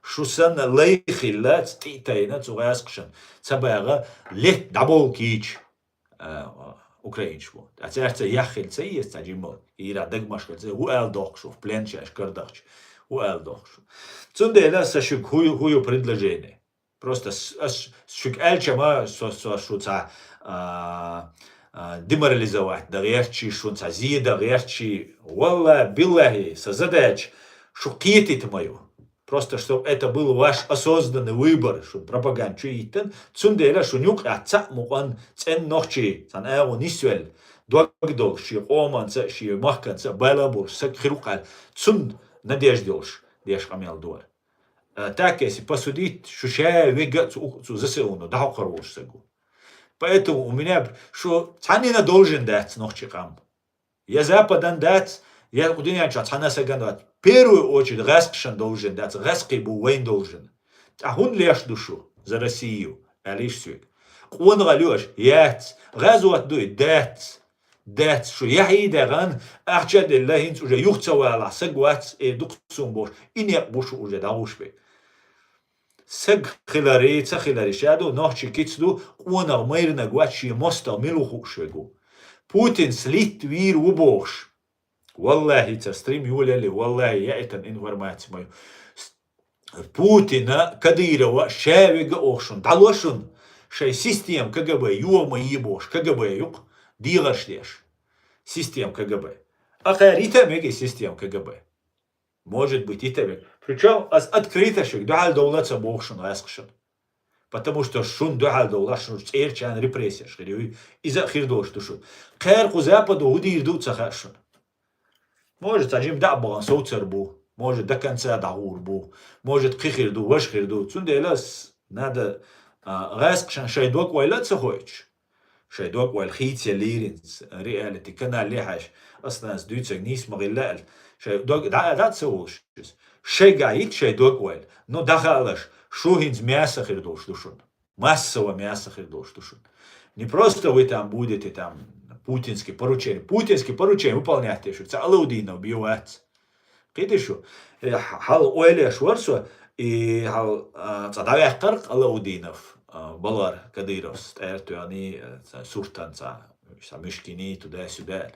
Шу санна лай хилла, цӀий тайна цу гӀаьскхашан ца багӀа лет дӀаболкийча. А, украинаш бу. Ткъа цаьрца яххилла ца еза цхьа жимма, ира дагмаш хилла ца, хӀу аьлла дохку шу, в плен шаьш карадахча, хӀу аьлла дохку шу. Цундела аса шуьга хӀу ю, хӀу ю предложение. Просто с-, ас шуьга аьлча ма, со, со шу цхьа, а, а, деморализовать дан гӀерташ, шун цхьа зе дан гӀерташ. Валла, биллахи, сан задача шу кхетийта ма ю. Просто, чтоб это был ваш осознанный выбор, шун пропаганда чу йиттан, цундела шун юкъа цхьаъ мукъан цӀен нохчий, цхьана агӀо нисвелла, дог долуш, шен къоманца а, шен махканца а бала а болуш саг хир ву-кх аьлла, цунна надежда йолуш деш къамел дора. А так, если посудить, шу ша вега а цу, цу ЗСУ-но дӀахьокхур волуш саг ву. Поэтому у меня шу цхьаннена должен дац нохчи къам. Я Западан дац, я кху дуьнен чохь цхьана саган дац. Первую очередь гӀаскхашан должен дац, гӀаскхий бу вайн должен. Ткъа хӀунда леш ду шу за Россию, аьлла иштта соьга. Къонахалла ю аша, яц. ГӀазот дуй, дац. Дац шу. Яхьий дегӀан, ахча а делла, хӀинца уже юха ца валахь, саг вац, э, дукха сум бохуш, и некъ бу шу уже дӀагӀуш бе. Саг хиларе, ца хиларе ша ду, нохчи кица ду, къонах майрнаг вац, шен мостагӀ мила ву хууш вегу. Путин слит вийр ву бохуш. Валлахи, ца стрим йолалли, валлахи, яитан информаци ма ю. С-, Путина, Кадырова, ша вега охшун, дӀало шун, шай система КГБ, йома йи бохуш, КГБ юкъ, дегӀарш деш. Система КГБ. Акхарита мега система КГБ. Может быть, и тебе. Причём ас открыто шуьга дуьхьал довла ца боху шуна гӀаскхашна. Потому что шун дуьхьал довла, шун цӀерачарна репрессияш хир ю. Иза а хир долуш ду шуна. Кхера кху Западо хӀу дийр ду ца хаьа шуна. Может, цхьа жима дӀа а бахана совцар бу. Может, до конца дӀагӀур бу. Может, кхин хир ду, важа хир ду. Цундела ас надо, а, гӀаскхашна шайн дог ойла а ца хойтуш. Шайн дог ойла хийцаяллийринца, реалити канале хьаьжа, ас нанас дуьйцург нийса ма хилла аьлла, шайн дог дӀа а дӀа а ца волуш иза. Шайгахь йита шайн дог ойла, но дӀахаалаш, шу хӀинца мясо хир долуш ду шуна. Массово мясо хир долуш ду шуна. Не просто вы там будете, там, путинские поручения. Путинские поручения выполнять те шу, ца Алаудинов бен вац. Кхийтий шу? Э, хьал ойлеш вара со, и хьал, а, цкъа дӀаваьккхара Алаудинов, а, балар Кадыровс, тӀера тоьхний, а, цхьа суртан цхьа, цхьа мишкиний, туда-сюда.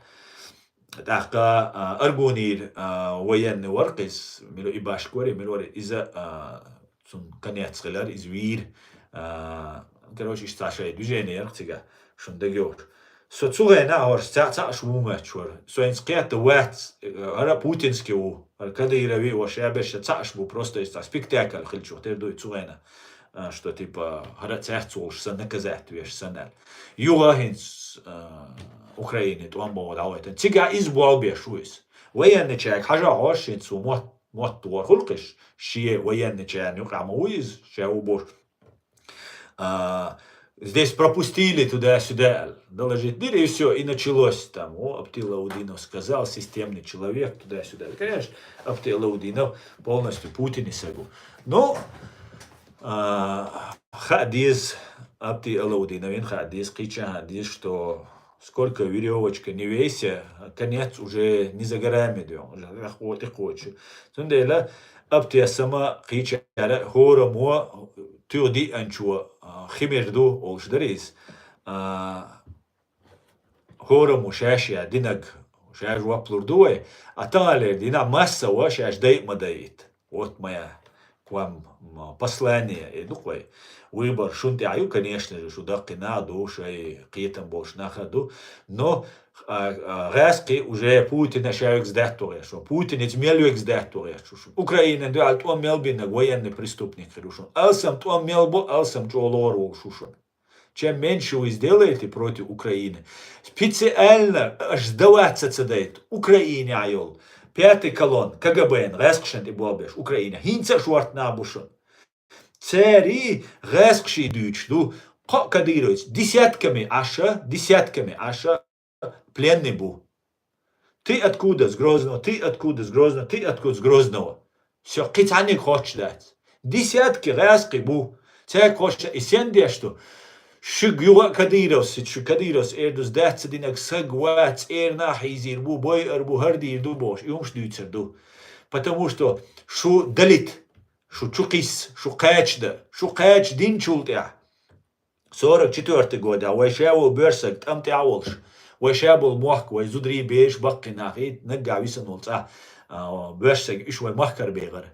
ТӀаккха, а, Аргунир, а, военный вара кхиз, мила и башка вара, мила вара, иза, а, цун конец хилар, иза вийр, а, короче, иштта цхьа шайн движение яра цигахь, шун дагайогӀуш. Со цу хенахь хӀорш цхьаъ цхьаъш ву моьттуш вара. Со хӀинца кхетта вац, хӀара путинский ву, хӀара Кадырови ву, ша берш цхьаъш бу, просто иза цхьа спектакль хилчух тера ду и цу хенахь, а, что типа хӀара цаьрца волуш сан наказать веш сан аьлла. Юха хӀинца, а, Украине тӀом боху дӀавайтан. Цигахь иза болх беш ву иза. Военный чаьрга хьажа хьожуш хӀинца ву мотт, мотт вохур хуьлу кхиш, шен военный чарна юкъахь ма ву иза, ша ву бохуш. А, здесь пропустили туда-сюда, доложить дира, и всё, и началось там. О, Апти Алаудинов сказал, системный человек, туда-сюда. Конечно, Апти Алаудинов полностью Путине сагу. Но, а, хаа деза, Апти Алаудиновна хаа деза, кхечанхьа деза, что сколько верёвочка не вейся, конец уже не за горами, ден, уже тӀекхочу. Цундела Апти сама кхечара хӀораммо туьха диъанчо, а, химер ду, олуш дара иза. А, хӀораммо шаьш я динаг, шаьш жоп лур ду вай, а таханлера дийнахь массово шаьш дай а ма дайта. Вот моя к вам, м, послание, э, ду-кх вай. Выбор шун тӀехь ю, конечно же, шу даккхий нах а ду, шай кхетам болуш нах а ду, но, а, а, гӀаскхий уже Путина ша вегза даьтта вахеш ву. Путин иза мел вегза даьтта вахеш ву шуна. Украинан дуьхьал тӀом мел биннарг военный преступник хир ву шуна. Алсам тӀом мел бу, алсам чӀогӀа логӀар волуш ву шуна. Чем меньше вы сделаете против Украины, специально аш сдаваться ца дайта Украине а йолу пятый колонн КГБ-н гӀаскхашна тӀе болх беш Украине, хӀинца а шортта нах бу шуна. Цаьрий гӀаскхаший дуьйцуш ду, кхо а кадыровец десятками Ӏаша, десятками Ӏаша пленный бу. Ты откуда с Грозного, ты откуда с Грозного, ты откуда с Грозного. Всё, кхин цхьаннега хоттуш дац. Десятки гӀаскхий бу. Цаьрга хоттуш, и сен деш ду? Шуьга юха а кадыровс, шу кадыровс эр ду, сдаться динарг саг вац, цӀера нах хьийзийр бу, бойар бу, хӀара дийр ду бохуш, и хӀумаш дуьйцур ду. Потому что шу далит, шу чу кхисса, шу кхача дан, шу кхача динчул тӀаьхьа. Сорок четвёртый годехь вай ша волу боьршаг тӀам тӀехь а волуш, вай ша болу мохк, вай зударий, бераш, баккхий нах, и наггахь висина волу цӀа, а, боьршаг, уьш вай махкара бегӀара.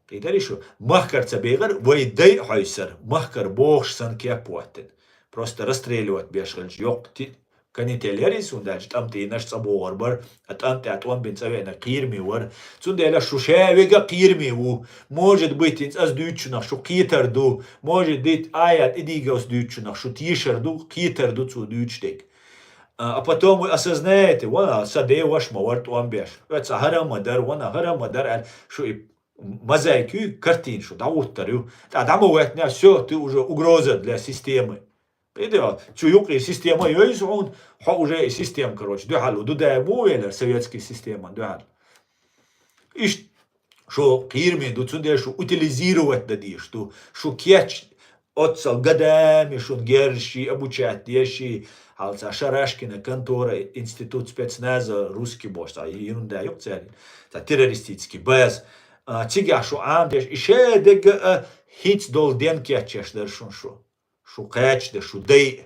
Кхийтарий шу? Махкара ца бегӀара, вай дай а хьовсара, махкара бохуш санна кеп а хӀоттина. Просто расстреливать беш хилча йоккха ти-, канитель яра иза, хӀунда аьлча тӀам тӀийнаш цӀа богӀур бара, а тӀам тӀехь тӀом бина цӀа веанарг кхераме вара. Цундела шу ша вега кхераме ву. Может быть, хӀинца ас дуьйцучунах шу кхетар ду. Может быть, Айат Идиговс дуьйцучунах шу тешар ду, кхетар ду цо дуьйцуш дерг. А, а потом вы осознаете, вон, а, сан ден ваша ма вара тӀом беш. Оьца хӀара а ма дара, вон, а хӀара а ма дара аьлла, шу и мозаика ю, картина шу дӀагӀуттар ю. ТӀа дӀа ма веттинехь, всё, ты уже угроза для системы. Кхы а, цу юкъе система йойза хьуна, хьо уже и система, короче, дуьхьал ву, Дудаев мо велар советский системан дуьхьал. Иштта шу кхераме ду, цундела шу утилизировать дан дезаш ду, шу кеч оццал годами шун герзаш, обучать деш, хьалха Шарашкина контора, институт спецназа, русский бохуш, цхьа ерунда ю-кх церан, цхьа террористический база. А, цигахь шу Ӏамадеш, и шадерг а хӀинца долу ден кечъеш дара шун шу. Шу кхача дан, шу дайа,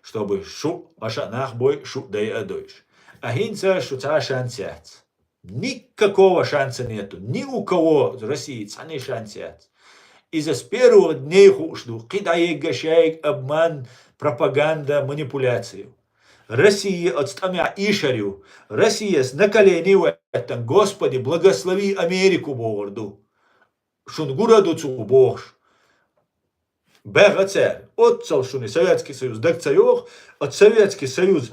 чтобы шу маша а нах бой, шу дайа а дойуш. А хӀинца шу цхьа а шанс яц. Никакого шанса нету. Ни у кого России цхьанне шанс яц. Иза с первых дней хууш ду. Кхин дӀаегга шайга обман, пропаганда, манипуляция. Россия оцу тӀамехь ийшар ю. Россияс на колени веттан, Господи, благослови Америку бохур ду. Шуна гур а ду цо бохуш. БаьгӀа цара. Оццал шуна Советский Союз дага ца йоху, оцу Советский Союз,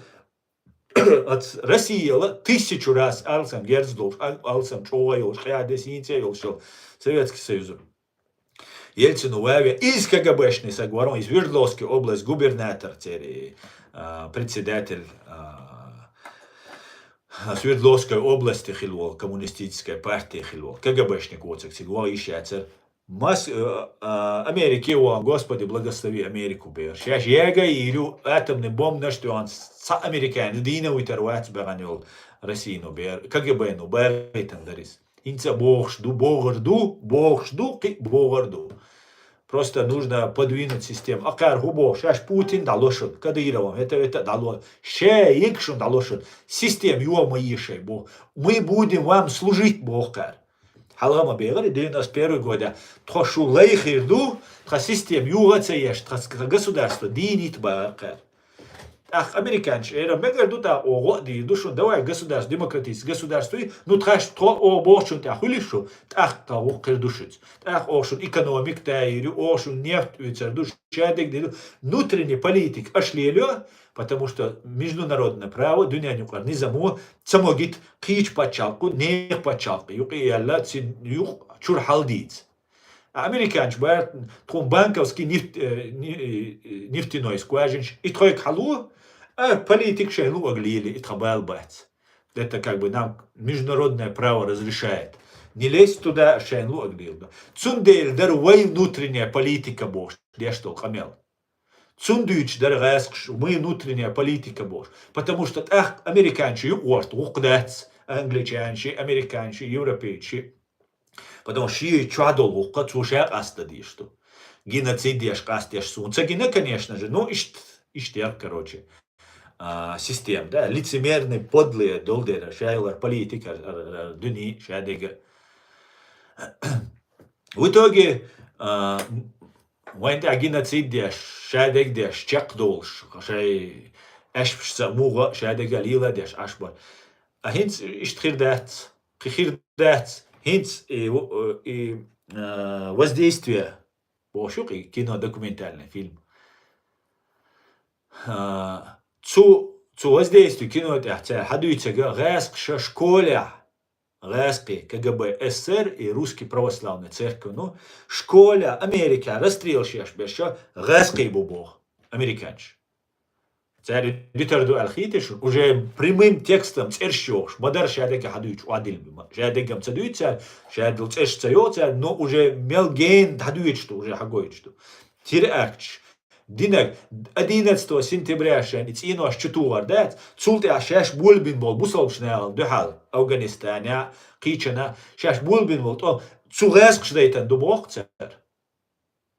оцу Россияла тысячу раз алсам герз долуш, ал-, алсам чӀогӀа йолуш, къаьхьа десна йинца йолуш йолу Советский Союз. Ельцину ваве, иза КГБшный саг вара, иза Свердловская область губернатор церан, а, председатель, а, Свердловской области хилла волу, коммунистической партии хилла волу, КГБшник воцург цига ваха йиш яцара. Мас-, э, а, Америке вахана, Господи, благослови Америку бер. Шаьш яга йийр ю, атомный бомбанаш а тоьхна, цхьа американец дийна витар вац баьхна йолу Россину бер, КГБ-ну багӀийтина дара иза. ХӀинца бохуш ду, бохур ду, бохуш ду, кхин а бохур ду. Просто нужно подвинуть систему. Акхара хӀун боху, шаьш Путин дӀало шуна, Кадыровым, это, это дӀало. Ша егшун дӀало шуна. Система юха ма ешай боху. Мы будем вам служить боху кхара. Хьалха ма бегӀара, девяносто первый года. Тхо шу лай хир ду, тхан система юха а ца еш, тхан, тхан государство дийна йита бахара кхара. ТӀаккха американчу эр а мегар ду, тӀаккха оха гӀо а дийр ду шуна, давай государство, демократическое государство ю, ну тхаш тхо оха бохучунна тӀехь хуьлий шу, тӀаккха тхан гӀуллакх хир ду шуьца. ТӀаккха оха шуна экономика тайир ю, оха шуна нефть оьцур ду, шадерг дийр ду. Внутренний политика аша лелайо, потому что международное право, дуьненан юкъара низамо ца могийта кхечу пачхьалкхо, нехан пачхьалкх юкъе а яьлла, цуьнан юкъ чуьра хьалдийца. А американчу бара тхуна банковский нефть, э, не-, э, нефтяной скважинаш, и тхойга хьало, а политика шайн луъург лелий, и тхан бала бац. Это как бы нам международное право разрешает. Не лезь туда, шайн луъург лела. Цундела дара вай внутренняя политика бохуш деш долу къамел. Цунна дуьйцуш дара гӀаьскхаша, мы внутренняя политика бохуш. Потому что тӀаккха американчу юкъахӀотта гӀуллакх дац, англичанаши, американаши, европейцаши. Потому что шен чохь долу гӀуллакх цо ша къастадан дезаш ду. Геноцид еш, къастадеш суна ца гина, конечно же, ну, иштта, иштта яра, короче, а, система, да, лицемерный, подлый долу дера, ша йолар политика, а, а, а, дуьне, шадерг а. В итоге, а, вайн тӀехь геноцид деш, шадерг деш, чекхдолуш, шайн аьшпашца муха а шадерг а леладеш Ӏаш бара. А хӀинца иштта хир дац, кхин хир дац, хӀинца и, и, а, «Воздействие» бохуш ю-кх и кино, документальный фильм. А, цу, цу «Воздействие» кино тӀехь цара хьадуьйцург, гӀаьскхаша школехь, гӀаьскхий, КГБ СССР и Русский православный церковь, ну, школехь Америкехь расстрелаш еш берш гӀаьскхий бу боху, американцаш. Цара дитар ду аьлла хийтира шуна, уже прямым текстом цӀераш йохуш, ма-дарра шадерг а хьадуьйцуш, охьадилла бу. Шадерг а ца дуьйцу цара, шадолу цӀераш ца йоху цара, но уже мел гена хьадуьйцуш ду, уже хьагойтуш ду. Теракташ, динарг, одиннадцатого сентября шайн и цӀенош чу тухур дац, цул тӀаьхьа шаьш болабина болу бусалбачу нахана дуьхьал, Афганистанехь, кхечанхьа, шаьш болабина болу тӀом цу гӀаьскхаша дайтина ду боху цара.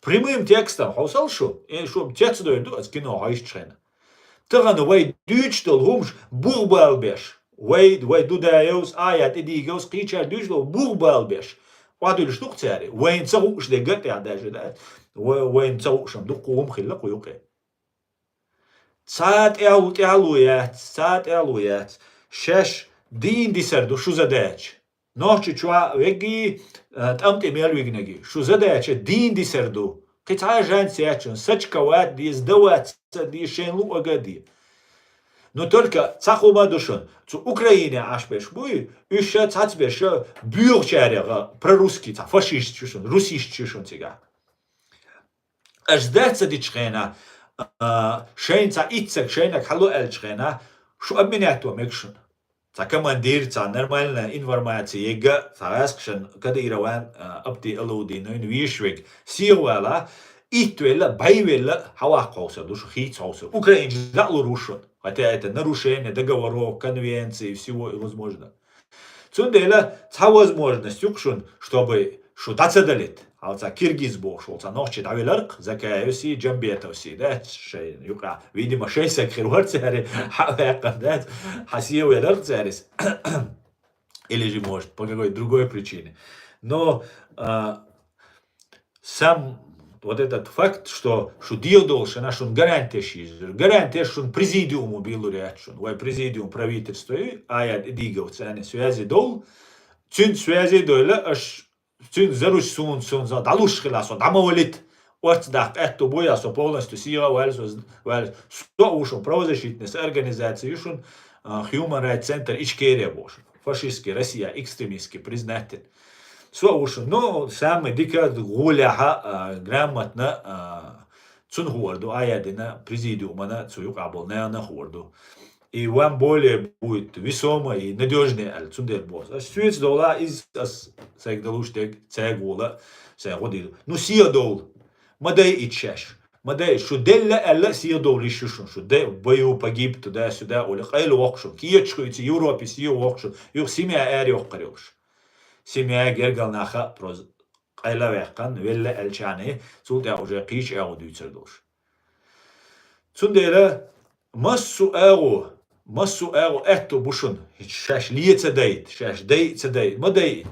Прямым текстом, хьовсал шу, э, шу цецдойр ду аса кино хьаьжча хенахь. Тахана вай дуьйцуш долу хӀумаш бух бала беш, вай, вай Дудаевс, Ая тӀедийговс, кхечара дуьйцуш долу бух бала беш, охьадуьллуш ду-кх цара. Вайна ца хууш дерг а тӀехь даже, да? Вай-, вайна ца хууш-м дуккха хӀума хилла кху юкъе. Цхьа тӀаьхьало, тӀаьхьало яц, цхьа тӀаьхьало яц. Шаьш дийна дисар ду шу задача. Нохчийчохь веггий, а, тӀам тӀе мел вигнаргий. Шу задача дийна дисар ду. Кхин цхьа а шанс яц шуна, сачкават а де, сдаваться а де, шайна луъург а де. Но только цхьа хӀума ду шуна. Цу Украине Ӏаш берш буй, уьш ша цхьацберш боьхачарех, прорусский цхьа фашисташ ю шуна, русисташ ю шуна цигахь. Аша сдаться дича хенахь, а, шайн цхьа иццаг шайнаг хьало аьлча хенахь, шу обменять во мег шуна. Цхьа командир, цхьа нормальная информация ега, цхьа гӀаскшан Кадырован, а, Апти Алаудиновин вешвег, сехвала, итт велла, бай велла, хьаваккха хьовсар ду шу, хийца хьовсар. Украинчу даълур ву шуна. Хотя это нарушение договоров, конвенций, всего и возможно. Цундела цхьа возможность юкъ шуна, чтобы шу дӀа ца далит. Хьал ца киргиз бохуш волу цхьа нохчи дӀавеларх, Закаевси, Джамбетовси, да, шайн юкъа. Видимо, шайн саг хир вара цаьрий, хьа ваьккхина дац, хьа се веларх цаьрис. Или же, может, по какой-то другой причине. Но, а, сам вот этот факт, что шу дегӀ долуш, ана шун гарантеш йизар. Гарантеш шун президиуму билур яц шун. Вай президиум правительство, ая дигов цани связи дол. Цуьнца связи дойла, аш цуьнца заруш суна, суна за дӀалуш хила, со дӀа ма валит. Орц даккха аьтту бу я, со полностью сига ваьлла, со ваьлла. Со а ву шун правозащитная организация, ю шун, а, Human Rights Center Ичкерия бу шун. Фашистский, Россия, экстремистский, признатель. Со а ву шун, ну, самый дика гӀолехьа, а, грамотно, а, цунна хӀор ду, а я дина президиумана, цу юкъа болу нана хӀор ду. И вам более будет весомо и надёжнее аьлла, цундела боху. Ас соьца довла, из ас сайга далуш дерг, цаьрга вола, сайн гӀо дийла. Ну, сиха довла. Ма дай ит шаьш. Ма дай, шу делла аьлла, сиха довла йиш ю шун. Шу де, бою, погиб, туда-сюда, оли, къайла воккху шун. Кеча хуьйцу, Европе сиха воккху шун. Юха семья аьр йоккхар йолуш. Семья гергал наха, проз, къайла ваьккхана, велла аьлчани, цул тӀаьхьа уже кхечу агӀо дуьйцар долуш. Цундела массо а агӀо, массо а агӀо аьтту бу шуна, шаьш ле ца дайта, шаьш дай а ца дайта, ма дайта.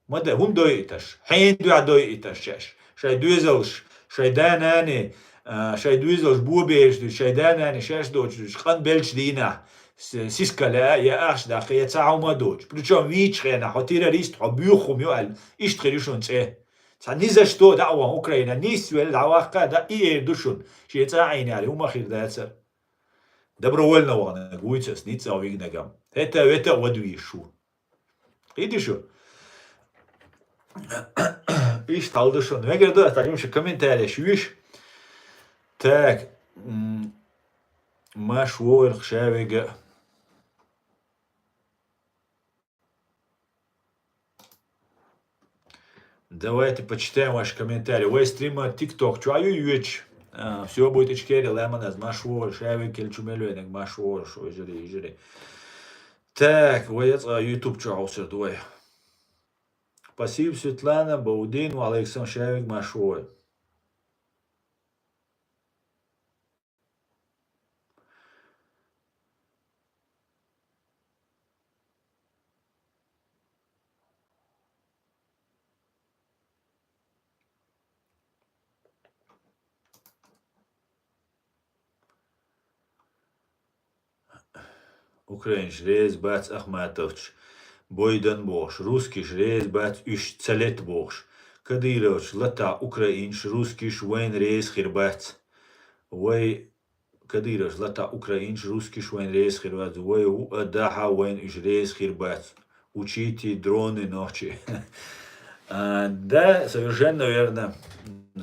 Ма дай, хӀунда дойта аш? Хьенан дуьхьа дойта аш шаьш? Шайн доьзалш, шайн да-нани, а, шайн доьзалш бобераш дуьйцу, шайн да-нани шаьш доцуш дуьйцу, къан беллачу дийнахь, с-, сиска лаьа, я ахча даккха, я цхьа хӀума доцуш. Причём вийчу хенахь, хьо террорист, хьо боьха хӀума ю аьлла, иштта хир ю шуна цӀе. Цхьа ни за что дӀа а вахана Украина, нисвелла дӀаваккха, дӀа и эр ду шуна, шен цӀа а Ӏийна аьлла, хӀума хир дацара. Добровольно ваханарг вуьйцу ас, ницкъ а вигнарг ам. ХӀета-вета а вада везаш ву. Кхийди шу? Иштта хьал ду шуна. Мегар ду аса, тӀаккха комментареш вуьйш. Так, м, Маш вогӀург ша вега. Давайте почитаем ваши комментарии. Вай стрима TikTok чу а ю йоьчу? А, всё будет ичкери, ламаназ Маш вогӀур, ша вега, кел чу мел венаг Маш вогӀур, шу, ижири, ижири. Так, вай яцкъа YouTube чу хьовсур ду вай. Спасибо, Светлана, Баудин, ва алейкум салам, ша вега Маш вогӀур. Украинаш реза бац Ахматовчу бой дан бохуш, русскиш реза бац уьш ца лета бохуш. Кадыровчу латахь украинаш, русскиш вайна реза хир бац. Вай Кадыровчу латахь украинаш, русскиш вайна реза хир бац. Вай ву а дахьа, вайна уьш реза хир бац. Учите дроны нохчи. А, да, совершенно верно.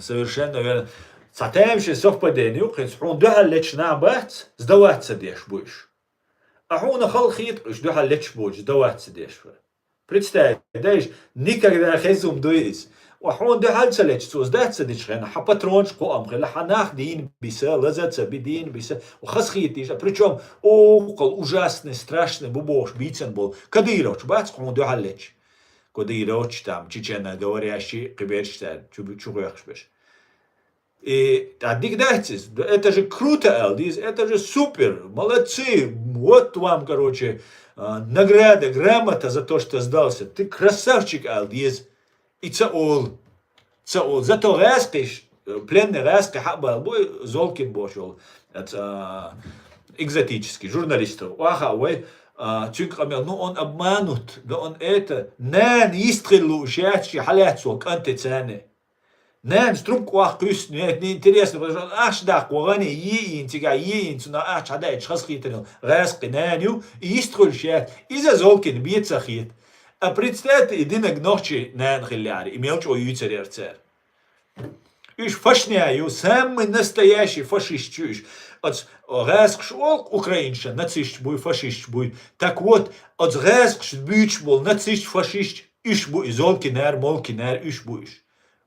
Совершенно верно. Цхьа тамашийна совпадение ю, кхин хьуна дуьхьал лечу нах бац, сдаваться деш бу уьш. А хьуна халахетта уьш дуьхьал лечу боцуш, сдаваться деш бу. Представь, дайша, никогда хезна хӀума дуй иза. Ва хьуна дуьхьал ца лечу, цо сдаваться дечу хенахь, хьан патронаш кхоам хила, хьан нах дийна биса, лаза ца би дийна биса, ва хазахетийша. Причём, оха ужасный, страшный бу бохуш бийцан болу. Кадыровчу бац хьуна дуьхьал лечу. Кадыровчу там, чеченоговорящий, кхиберш цара, чу, чу хьоькхуш берш. И тӀаккха дика дац иза? Да это же круто, аьлла деза, это же супер, молодцы, вот вам, короче, а, награда, грамота за то, что сдался. Ты красавчик, аьлла деза. И ца олу. Ца олу. Зато гӀаскхиш, пленный гӀаскхи хьа а бала бу, Золкин бохуш волу, а, экзотический журналистов. Ваха вай, а, цуьнга къамел, ну, он обманут, да он это, нана йистхила лууш яц ши хьалаьцна волу кӀанте царна. Нанас трубка ваккха кхуьссина, это неинтересно, потому что ахча даккха вахана, йийна цигахь, йийна цунах ахча хьадаьча хазахетарал гӀаскхи нана ю, и йистхуьлуш яц, иза Золкина бен ца хета. А представьте, и динарг нохчи нана хиллехьара, и мел чӀогӀа юьйцур яра цара. Уьш фашни ю, самый настоящий фашисташ ю уьш. Оц гӀаскхаш олу-кх украинцаш нацисташ буй, фашисташ буй. Так вот, оц гӀаскхаш буьйцуш болу нацисташ, фашисташ уьш бу и Золкинара, Молкинара уьш бу уьш.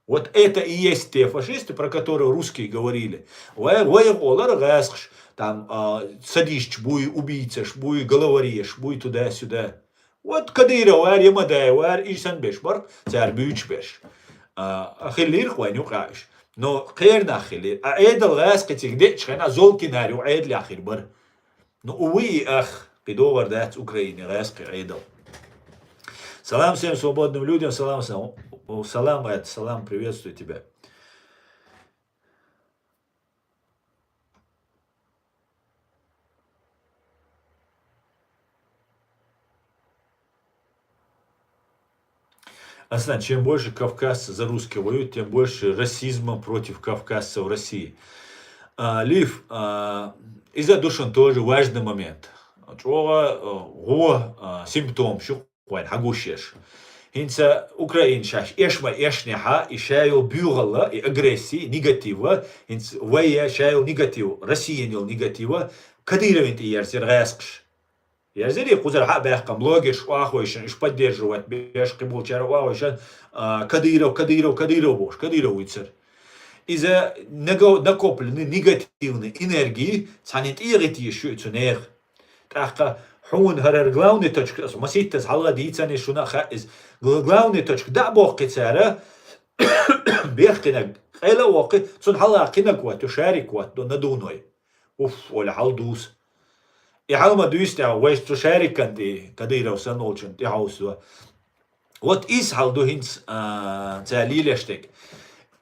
Вот это и есть те фашисты, про которые русские говорили. Вай, вайга олура гӀаскхаш, там, а, садисташ буй, убийцаш буй, главареш буй, туда-сюда. Вот Кадыров вара, Ямадаев вара, и санна берш бара-кх цара буьйцуш берш. А, хиллера-кх вайна юкъахь уьш. Но кхернах хиллера. А Ӏедал гӀаскхи цига деъчу хенахь Золкинара ю Ӏедалехь хир бара. Ну, увы и ах, кхидогӀур дац Украине гӀаскхи Ӏедал. Салам всем свободным людям, салам, салам, салам, это, салам, приветствую тебя. Аслан, чем больше кавказцы за русских воюют, тем больше расизма против кавказцев в России. А, Лив, а, иза ду шуна тоже важный момент. ЧӀогӀа, а, гӀо, а, симптом шу вайн хьагуш еш. ХӀинца Украина шаьш эш ма эшнехьа, и ша йолу буьйгӀалла, и агрессия, и негатива, хӀинца вай я ша йолу негатив, Россиян йолу негатива, Кадыровна тӀе ерзира гӀаскхаш. Ерзира и кхузара хьа а баьккхина блогерш, охьахойшан, уьш поддерживать беш, кхиболчара охьахойшан, а, Кадыров, Кадыров, Кадыров бохуш, Кадыров вуьйцура. Иза наго-, накопленный негативный энергии цхьаьна тӀегӀи тешаш ю и цу нехан. ТӀаккха хьуна хӀара главный точка, аса маситтаза хьалха дийцина шуна а хаьа иза. Гла-, главный точка дӀа а боккхи цара, бехкинарг къайла а воккхи, цунна хьалха кхинарг ватт, ю шарик ватт, ду надувной. Уф, олий хьалдувс. И хьал ма дуьйцу тӀехь, вайша цу шарикан тӀе, Кадыров санна волчун тӀе хьовсо. Вот иза хьал ду хӀинца, а, цара лелош дерг.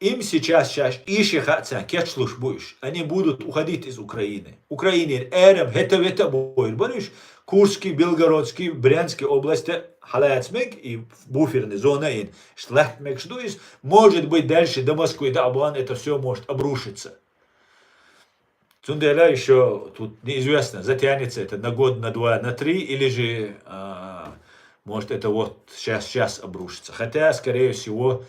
Им сейчас шаьш ийши хаьа царна, кечлуш бу уьш. Они будут уходить из Украины. Украинера арам хӀета-вета а бойр бара уьш. Курский, Белгородский, Брянский области хьалаца мег, и буферный зона ин, иштта латта мегаш ду иза. Может быть, дальше до Москвы дӀа а бахана, это всё может обрушиться. Цундела ещё тут неизвестно, затянется это на год, на два, на три, или же, а, может, это вот щас, щас обрушится. Хотя, скорее всего,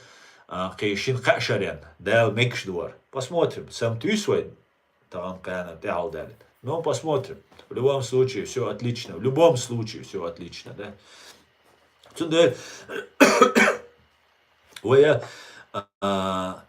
а, кхин шина-кхаа шарна Дала мегаш ду хӀара. Посмотрим, сам туьйсу вайн тахана кхана тӀехьалдалит. Но посмотрим. В любом случае, всё отлично. В любом случае, всё отлично, да. Цундела вай, а,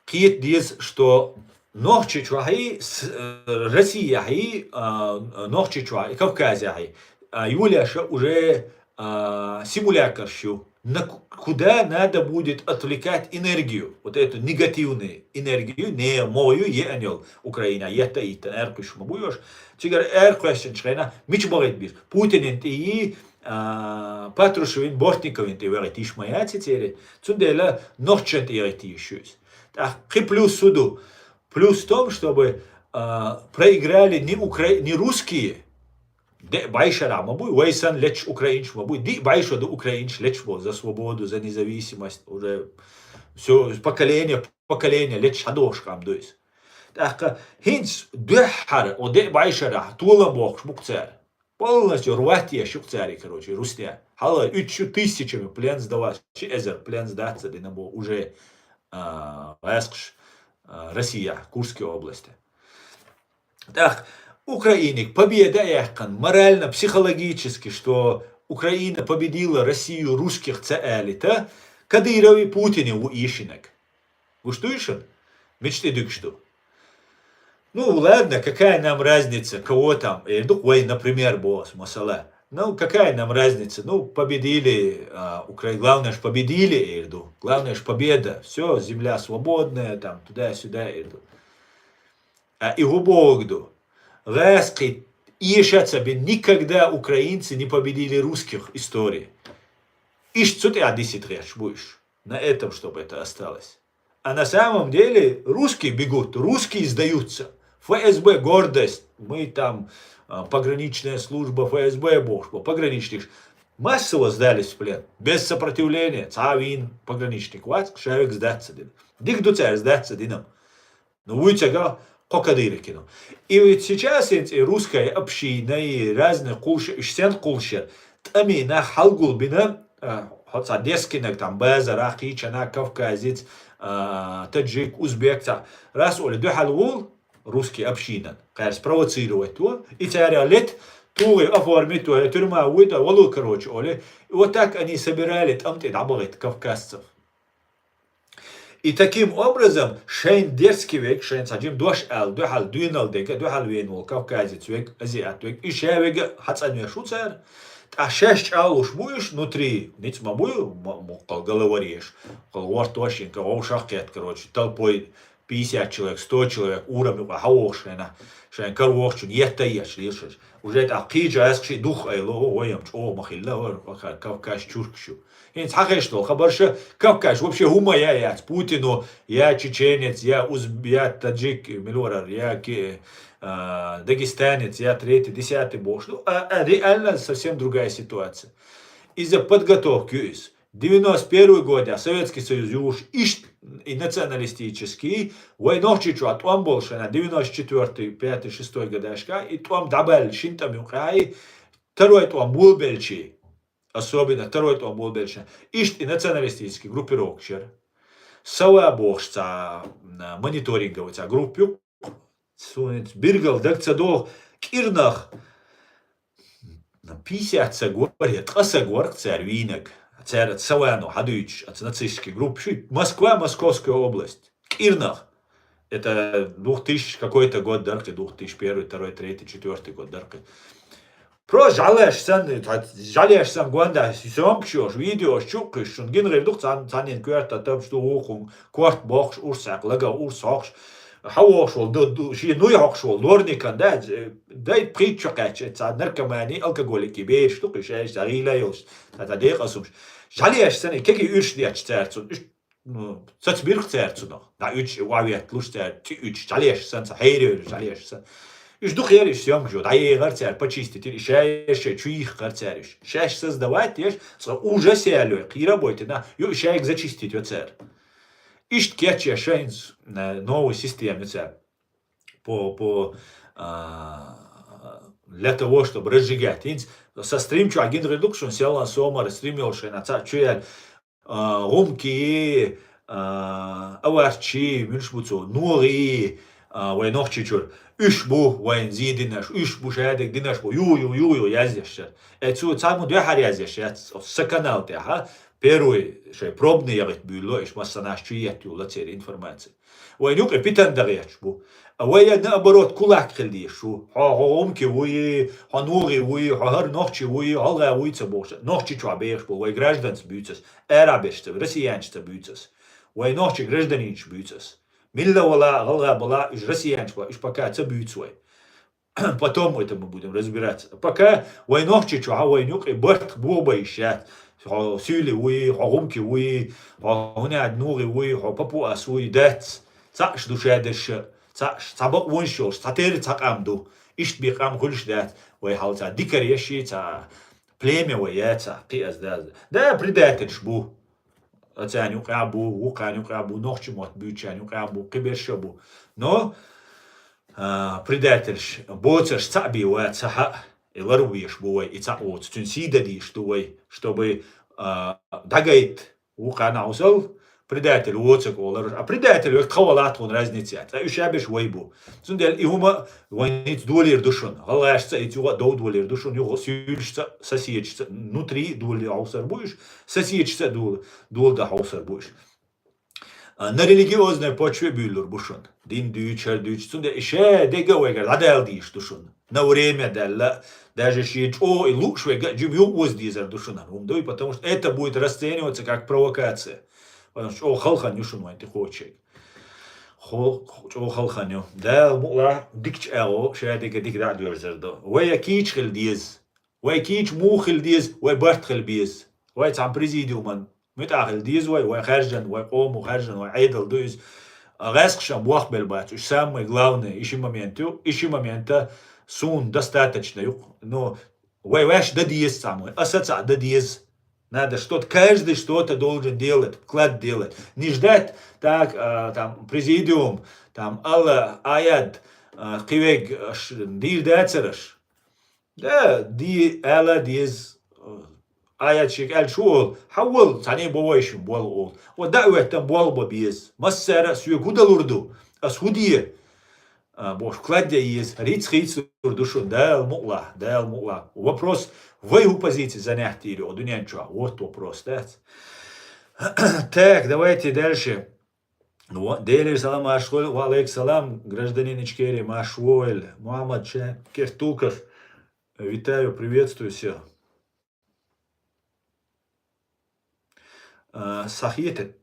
кхета деза, что Нохчийчохь, с-, э, Россияхь, а, Нохчийчохь, Кавказехь, а, йолаеш уже, а, симулякарш ю. На ку-, куда надо будет отвлекать энергию, вот эту негативную энергию, не мою, е аньол Украина, етта, итта, эркуш ма буйош. Цигара эркуш хенахь, мича бахийта беза? Путинан тӀе а, Патрушеван, Бортникован тӀе вегӀийта йиш ма яц и церан. Цундела нохчашна тӀе вегӀийта йиш ю иза. ТӀаккха кхин плюс фу ду? Плюс в том, чтобы, а, проиграли не укра-, не русские, де бӀешарахь ма буй, вай санна леташ украинцаш ма буй, диъ бӀешо ду украинцаш леташ бо за свободу, за независимость, уже всё, поколение, поколение леташ хьадохуш къам ду иза. ТӀаккха хӀинца дуьххьара, о, де бӀешарахь толам бохуш бу-кх цара. Полностью рвать еш ю-кх цара, короче, русне. Хьала уьтту шу тысячами плен сдавать, ши эзар плен сдаться дина бо уже, а, гӀаскхаш, а, Россияхь, Курской области. ТӀаккха Украиниг победа а яьккхина, морально, психологически, что Украина победила Россию, русских ца алита, Кадыровн, Путинан ву ийшинарг. Гуш дуй шуна? Мича тӀе дуьгуш ду? Ну, ладно, какая нам разница, кого там, эр ду-кх вай, например, боху ас, масала. Ну, какая нам разница? Ну, победили, а, Укра-, главное ж, победили, эр ду. Главное ж, победа. Всё, земля свободная, там, туда-сюда, эр ду. А и хӀун бохург ду? ГӀаскхий эша ца бина, никогда украинцы не победили русских в истории. Иштта цу тӀехь дисийта гӀерташ бу уьш. На этом, чтобы это осталось. А на самом деле русские бегут, русские сдаются. ФСБ гордость. Мы там, а, пограничная служба, ФСБ бохуш бу, пограничникаш массово сдались в плен, без сопротивления. Цхьа а вийна пограничник вац, ша верг сдаться дина. Дика ду цара сдаться динарг. Ну, вуй ца гахь, кхо Кадыровн кино. И ведь сейчас, хӀинца и русская община, и разные кхуллуш, уьш стенна кхуллуш яра, тӀаме нах хьалгулбина, а, хьо цхьа дескинаг там базара, кхийчана, кавказец, а, таджик, узбек, цхьа. Раз оле дуьхьал вул, русский община, кхаьрца провоцировать во, и царя лет, тугы оформить во, тюрьма выйду, валу, короче, оле. И вот так они собирали, там ты дабагыт кавказцев. И таким образом, шайн дерзкий вег, шайн цхьа жим дош аьлла, дуьхьал дуьйнал дега, дуьхьал вен вол кавказец вег, азиат вег, и ша вега хьацӀанвеш ву цара. ТӀаккха шаьш чӀалуш бу уьш внутри, ниц ма бу, м-, муккъал головареш, кхал гӀортошинка, гӀовшах кхет, короче, толпой пятьдесят человек, сто человек, урам юкъа хьавохуш хьена, шайн карвохучун етта еш лелаш. Уже тӀаккха кхийча аьскши дух айло, о, вайам чӀогӀа ма хилла, о, кавкаш чуркшу. ХӀинца хьахеш долу хабарша, кавкаш вообще хӀума я яц, Путину, я чеченец, я узб-, я таджик, милорар, я ки-, а, дагестанец, я третий, десятый бохуш. Ну, а, а реально совсем другая ситуация. Из-за подготовки из. Девяносто первый год, а Советский Союз юш ишт и националистический, вай нохчи чу а тӀом болшана, девяносто четвёртый, пятый, шестой годашка, и тӀом дабал шин тӀом юкъай, второй тӀом булбелчи. Особенно второй тӀом болу белшна. Ишт и националистический группировка шера. Сава бохуш цхьа, м, мониторинговый цхьа группа ю. Суна биргал даг ца догӀу, кӀирнах, м, пятьдесят саг вара, я ткъа саг вара цара вийнаг. Цара Савано хьадуьйцуш, аца нацистский группа шу. Москва, Московская область. КӀирнах. Это двух тысяч какой-то год, дара кхин, двух тысяч первый, второй, третий, четвёртый год, дара кхин. Просто жӀалеш санна, жӀалеш санна гонда съёмкаш йош, видеош чукхуьйш, шуна гина гӀир ду-кх цан-, цаннин коьрта табаш ду вукхун, корта бохуш, урс хьакха, лага урс хьокхуш, хьавохуш волу, ду-, ду-, шен нуй хьокхуш волу, дворникан, да, дай пхийтта чу кхаьчча, цхьа наркомани, алкоголики, бераш ду-кх, уьш аьлча, цхьа гӀийла йолуш, цхьа, цхьа декъа сумаш. ЖӀалеш санна, кеги уьш детташ цаьрца, уьш ну, сацбира-кх цара цунах. ДӀа уьдуш, ваветлуш цара, цӀи уьдуш, жӀалеш санна, ца хьерийра жӀалеш санна. Уьш дукха яра уьш съёмкаш йо, дӀаехара цара, почистить йира, и шаьш шайн чу йихкара цара уьш. Шаьш создавать еш, цкъа ужас ялой, кхийра бойтина, ю и шайга зачистить йо цара. Ишт кечъеш шайнца, э, новая система ю цара. По, по, а, для того, чтобы разжигать. ХӀинца со стрим чохь гина гӀир ду-кх шуна, селлан сомара стрим йолуш шайна цхьаъ чу яьлла, а, гӀумкий, а, аварчий, муьлш бу цо, ногӀий, а, вай Нохчийчуьра. Уьш бу вайн зийдинаш, уьш бу шадерг динаш бу, ю, ю, ю, ю, язъеш шара. Э, цо цхьаммо дуьхьара язъеш яц, оцу сан канал тӀехь, а, первый шайн пробный ягӀийта буьйло, иш массанаш чу еттайо церан информаци. Вайн юкъе питан дан гӀерташ бу. А вай, наоборот, кулак хила дезаш ву. Хьо, хьо гӀумки вуй, хьо ногӀи вуй, хьо хӀара нохчи вуй, хьо гӀа вуй ца бохуш. Нохчи чохь бехаш бу, вай гражданца буьйцу ас, арабешца, россиянчца буьйцу ас. Вай нохчи гражданинча буьйцу ас. Милла вала, гӀалгӀа бала, уьш россиянча бала, уьш пока ца буьйцу вай. Потом это мы будем разбираться. Пока вай нохчи чохь, вайн юкъе барт бобайш яц. Хьо суьйли вуй, хьо гӀумки вуй, хьо хӀунад ногӀи вуй, хьо папуас вуй, дац. Цхьаъш ду шадерш, цхьаъш, цхьа бакъонаш йолуш, цхьа терра цхьа къам ду. Иштта бен къам хуьлуш дац. Вай хьал цхьа дикар еши, цхьа племя вай яц, кхиаз даз. Да, предательш бу. Ацарна юкъа бу, вукхарна юкъа бу, нохчи мотт буьйцучарна юкъа бу, кхиберша бу. Но, а, предательш, боцарш цхьаъ бен вац, цхьаъ, и ларвеш бу вай, и цхьаъ воцу, цуьнан сий дан дийш ду вай, чтобы, а, дагайт вукхарна хьовсал, предатель воцаг олар. А предатель век тхавала тхуна разница яц. Ткъа уьш а беш вай бу. Цундела и хӀума вайн ниц долийр ду шуна. ГӀалгӀашца и цугӀа дов долийр ду шуна, юха суьйлашца, соседашца, внутри доли хьовсар бу уьш, соседашца дола, дола дан хьовсар бу уьш. А, на религиозной почве буьйлур бу шуна. Дин дуьйцу, хӀара дуьйцу. Цундела и ша дега вайгара дӀадала дийш ду шуна. На время даьлла, даже шен чӀогӀа и лууш вайга а жима юха оза дезар ду шуна. ХӀума дуй, потому что это будет расцениваться как провокация. Потому что чӀогӀа халхан ю шуна вайн тӀекхочерг. Хо-, чӀогӀа халхан ю. Дала мукъалахь дикачу агӀо, ша дика дика дӀа а доьрзар ду. Вай я кийча хила деза. Вай кийча муха хила деза, вай барт хила беза. Вай цхьана президиуман муьтӀахь хила деза вай, вай хаьржина, вай къомо хаьржина, вай Ӏедал ду иза. А гӀаьскхашан бохбелла бац, уьш самый главный, и ши момент ю, и ши момента суна достаточно ю. Ну, вай ваьш дан деза цхьаммо, аса цхьаъ дан деза. Надо что-то, каждый что-то должен делать, вклад делать. Не ждать, так, а, там, президиум, там, Алла, Аяд, а, кхивег, аш, дийр дацараш. Да, ди, ала деза, а, Аят шийга аьлча шу олу, хьан волу, цхьаьний бу вайшин болу олу. Ва даъветтан болу бан беза. Массара а соьга хӀу далур ду? Ас хӀу де? А, бохуш, кладя еза, риц хийцалур ду шуна, Дала мукълахь, Дала мукълахь. Вопрос, вай хӀу позиция занять дийр ю дуьнен чохь? Вот вопрос, дац? Так, давайте дальше. Во, Делера салам, марш войла. Ва алейкум салам, гражданин Ичкерии, марш войла. Мухаммад Шен Кертуков, витаю, приветствую всех. А, сахьетар-,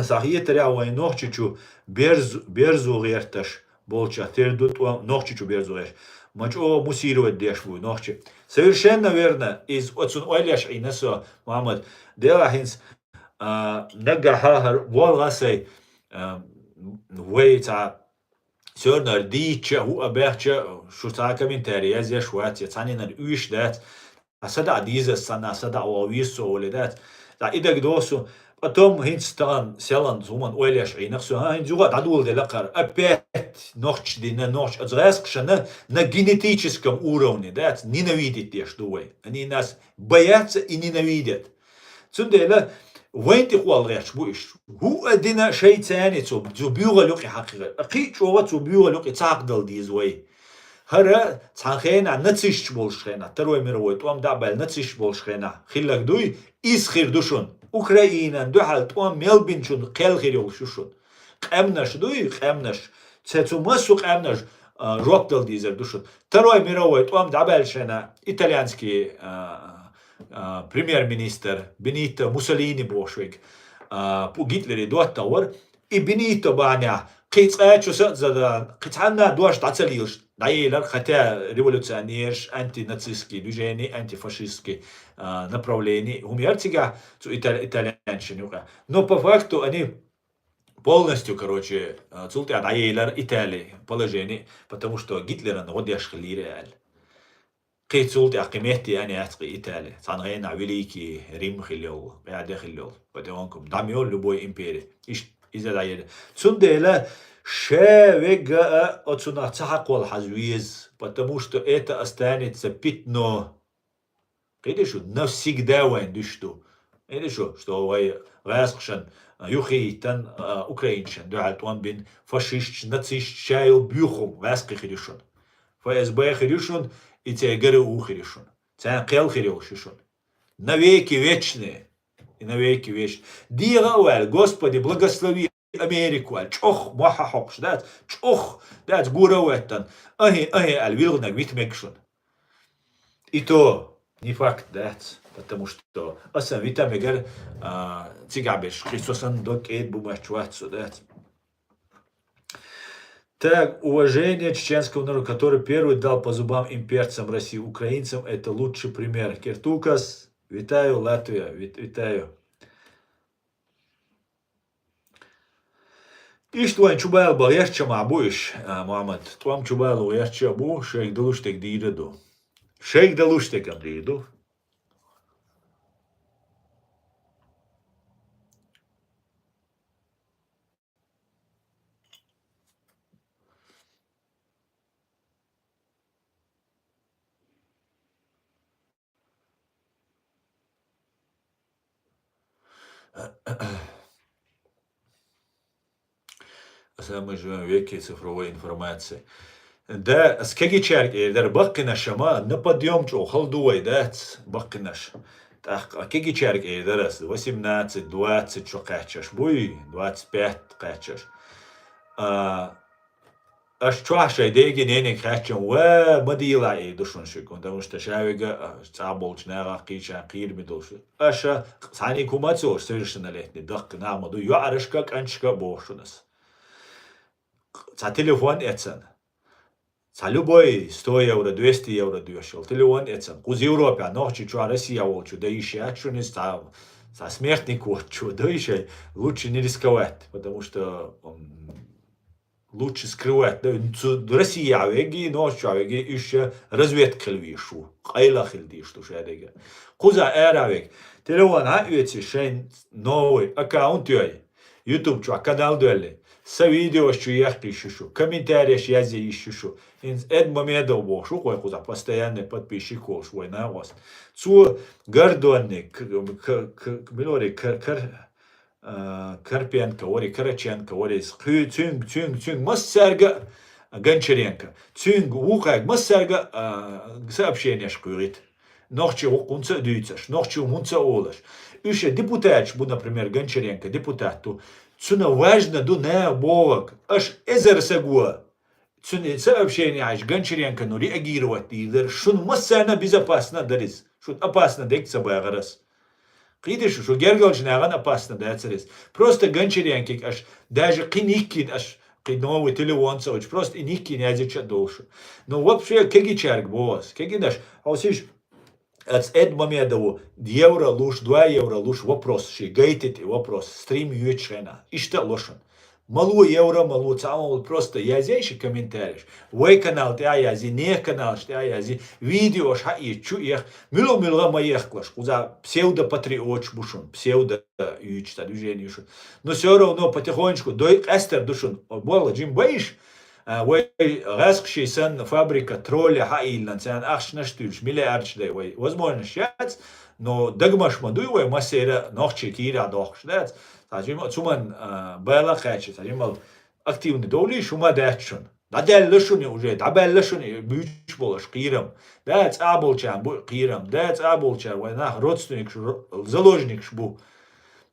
сахьетарехь вайн Нохчийчу берз-, берзо гӀерташ болчех тера ду тӀом, Нохчийчу берзо гӀерташ. Ма чӀогӀа муссировать деш бу нохчий. Совершенно верно, иза оцунна ойла еш Ӏийна со, Мухаммад. Делахь хӀинца, а, наггахьа хӀара болла сай, а, вай цхьа Сёрнара дийча, хӀу а баьхча, шу цхьа комментарий язъеш вац, я цхьанненара уьйш дац. Ткъа садаӀа деза ас санна, садаӀа ваха веза со олий дац. Ткъа и дагадогӀу со, потом хӀинца тахана селан хӀуманна ойла еш Ӏийнах со, хӀан, хӀинца юха а дӀадоладелла кхара. Опять нохча дина, нохча, оцу гӀаскхашна на генетическом уровне, дац, ненавидеть деш ду вай. Они нас боятся и ненавидят. Цундела вайн тӀе къол гӀерташ бу уьш. ХӀу а дина шайца цу, цу буьйгӀал юкъе хьакхийра. Кхин а чӀогӀа цу буьйгӀал юкъе ца хьакхадала деза вай. ХӀара цхьана хенахь нацисташ болуш хенахь, Второй мировой тӀом дӀа а баьлла нацисташ болуш хенахь хилларг дуй, иза хир ду шуна. Украинан дуьхьал тӀом мел бинчун кхел хир йолуш ю шуна. Къаьмнаш дуй, къаьмнаш. Цу, цу массо а къаьмнаш, а, жоп дала дезар ду шуна. Второй мировой тӀом дӀа а баьлла шена итальянский, а, а, премьер-министр Бенито Муссолини бохуш верг, а, пу-, Гитлере доттагӀа вара. И Бенито бахьанехь, кхин цкъа а чу са а задан, кхин цхьанна а дош дӀа ца лелаш, дӀаелира, хотя революционераш, антинацистский движение, антифашистский, а, направление, хӀума яра цигахь, цу италь-, итальянчун юкъа. Но по факту они полностью, короче, а, цул тӀаьхьа дӀаелира Итали положение, потому что Гитлеран гӀо деш хиллера аьлла. Кхин цул тӀаьхьа кхин метте а яц кхин Итали. Цхьана хенахь Великий Рим хилла йолу, къаьхьа де хилла йолу. Потёмкум дӀа ма йолу любой импери. Иш-, иза дӀаелира. Цундела ша вегга а оцунах ца хьакхол хьажа веза, потому что это останется пятно. КхидӀа шу, навсегда вайн дуьш ду. ХӀинца шу, что вай гӀаскхашна, а, юххе хӀиттан, а, украинцашна дуьхьал тӀом бина, фашисташ, нацисташ, ша йолу боьхам гӀаскхи хир ю шуна. ФСБ хир ю шуна, и церан ГРУ хир ю шуна. Царна кхел хир йолуш ю шуна. Навеки вечные. И навеки вечные. ДегӀа а ваьлла, Господи, благослови Америку аьлла, чӀох мохь а хьокхуш дац, чӀох дац гора а веттан, ахӀе, ахӀе аьлла, вилгӀанарг вита мега шуна. И то не факт дац, потому что аса вита мегар, а, цигахь берш, кхин со санна дог кӀеда бу моьттуш вац со, дац. Так, уважение чеченского народа, который первый дал по зубам имперцам России, украинцам, это лучший пример. Киртукас, витаю, Латвия, вит-, витаю. Иштта вайн чубала бан гӀерташ а бу уьш, а, Мухаммад. ТӀом чубала гӀерташ а бу, шайга далуш дерг дийр а ду. Шайга далуш дерг а дийр ду. Самый живой веке цифровой информации. Да, ас кегийчаьрга эр дара, баккхинаш ма, на подъём чӀогӀа хала ду вай, дац, баккхинаш. ТӀаккха кегийчаьрга эр дара ас, восемнадцать, двадцать чу кхаьчнарш буй, двадцать пять кхаьчнарш. А, Аша чохь шайн дега, ненега хаьттича, ва ма дийла эр ду шуна шуьга, потому что ша вега, а, цӀа болчу нахах кхийча кхийраме долуш. Аша цхьаьнниг хӀума а ца олуш, совершеннолетний даккхий нах ма ду, йоӀарашка, кӀанташка а боху шуна ас. Цхьа телефон эцна. Цхьа любой сто евро, двести евро доьшуш йолу телефон эцна. Кхуза Европехь, Нохчийчохь, Россия волчу дан йиш яц шуна иза, цхьа, цхьа смертник воцчу дан йиш яц, лучше не рисковать, потому что, м, лучше скрывать. Да, цу Россия веги, Нохчийчохь веги, уьш разведка хила везаш ву. Къайла хила дезаш ду шадерг. Кхуза ара веги. Телефон хьан оьци, шайн новый аккаунт йой. YouTube чохь канал доьлли. Са видеош чу яхкийша шу, комментареш язъе йиш ю шу. ХӀинца Эдмамедов бохуш ву вай кхузахь постоянный подписчик волуш вай накъост. Цо Гордонни, к-, к-, к-, милори, Кар-, Кар-, а, Карпенко вари, Караченко вари, кху-, цуьнга, цуьнга, цуьнга массаьрга а, Гончаренко, цуьнга вукхаьрга массаьрга а, сообщенеш кхуьйгӀита. Нохчи ву хӀунца а дуьйцуш, нохчи ву хӀунца а олуш. Уьш депутаташ бу, например, Гончаренко депутат ву. Цунна важна ду наха бохург, аша эзар саго цуьнан сообщени хьаьжча, Гончаренко ну реагировать дийр дара, шуна массарна безопасно дара иза. Шуна опасно дерг ца бахарас. Кхийдаш шу, шу гергалчу нахана опасно дацара иза. Просто Гончаренкиг аша, даже кхин йиккина аша, кхин новый телефон ца оьцуш, просто и йиккина язйича а долуш. Ну, вообще, кегийчаьрга боху ас. Кегийнаш, хьовсийша, аца Эдмамедову евро луш, два евро луш вопрос ши, гайтити вопрос, стрим йоьчу хенахь. Иштта а ло шуна. Мало евро, мало цхьа а ма ву, просто язъяй ши комментареш. Вай канал тӀе а язъяй, нехан каналаш тӀе а язъяй, видеош хьаэца чу а еха, муьлха-муьлха а ма ехкалаш, кхуза псевдопатриоташ бу шуна, псевдо юьйцуш цхьа движение ю шуна. Но всё равно потихонечку дой къаьстар ду шуна. Болла жима байш, а, вай гӀаскхий санна фабрика троллей хьаиллина, царна ахчанаш а туьллуш, миллиардаш дай вай. Возможность яц, но дагамаш ма дуй вай, массеран а нохчий кийрахь дохкуш дац. Цхьа жима цуман, а, бала кхаьчча, цхьа жимал активный довлийша, хӀума дац шуна. ДӀадаьлла шуна уже, дӀабаьлла шуна и буьйцуш болуш кхерам. Да, цӀа болчарна бу и кхерам. Да, цӀа болчара вай нах, родственникаш, ро-, заложникаш бу.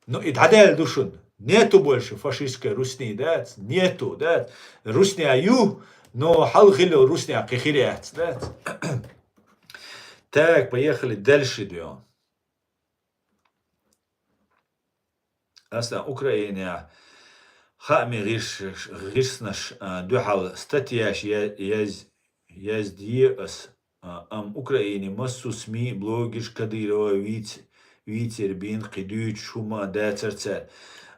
Ну, и дӀадаьлла ду шуна. Нету больше фашистской русни, дац? Нету, дац? Русня ю, но хьалха хилла русня кхин хир яц, дац? Так, поехали дальше идём. Аса Украинехь хаамийн гӀирс-, гӀирснаш, а, дуьхьал статьяш я-, яз-, яздае ас, а, амма Украине массо а СМИ, блогерш Кадырова вийц-, вийцар бен кхин дуьйцуш хӀума дацара цара.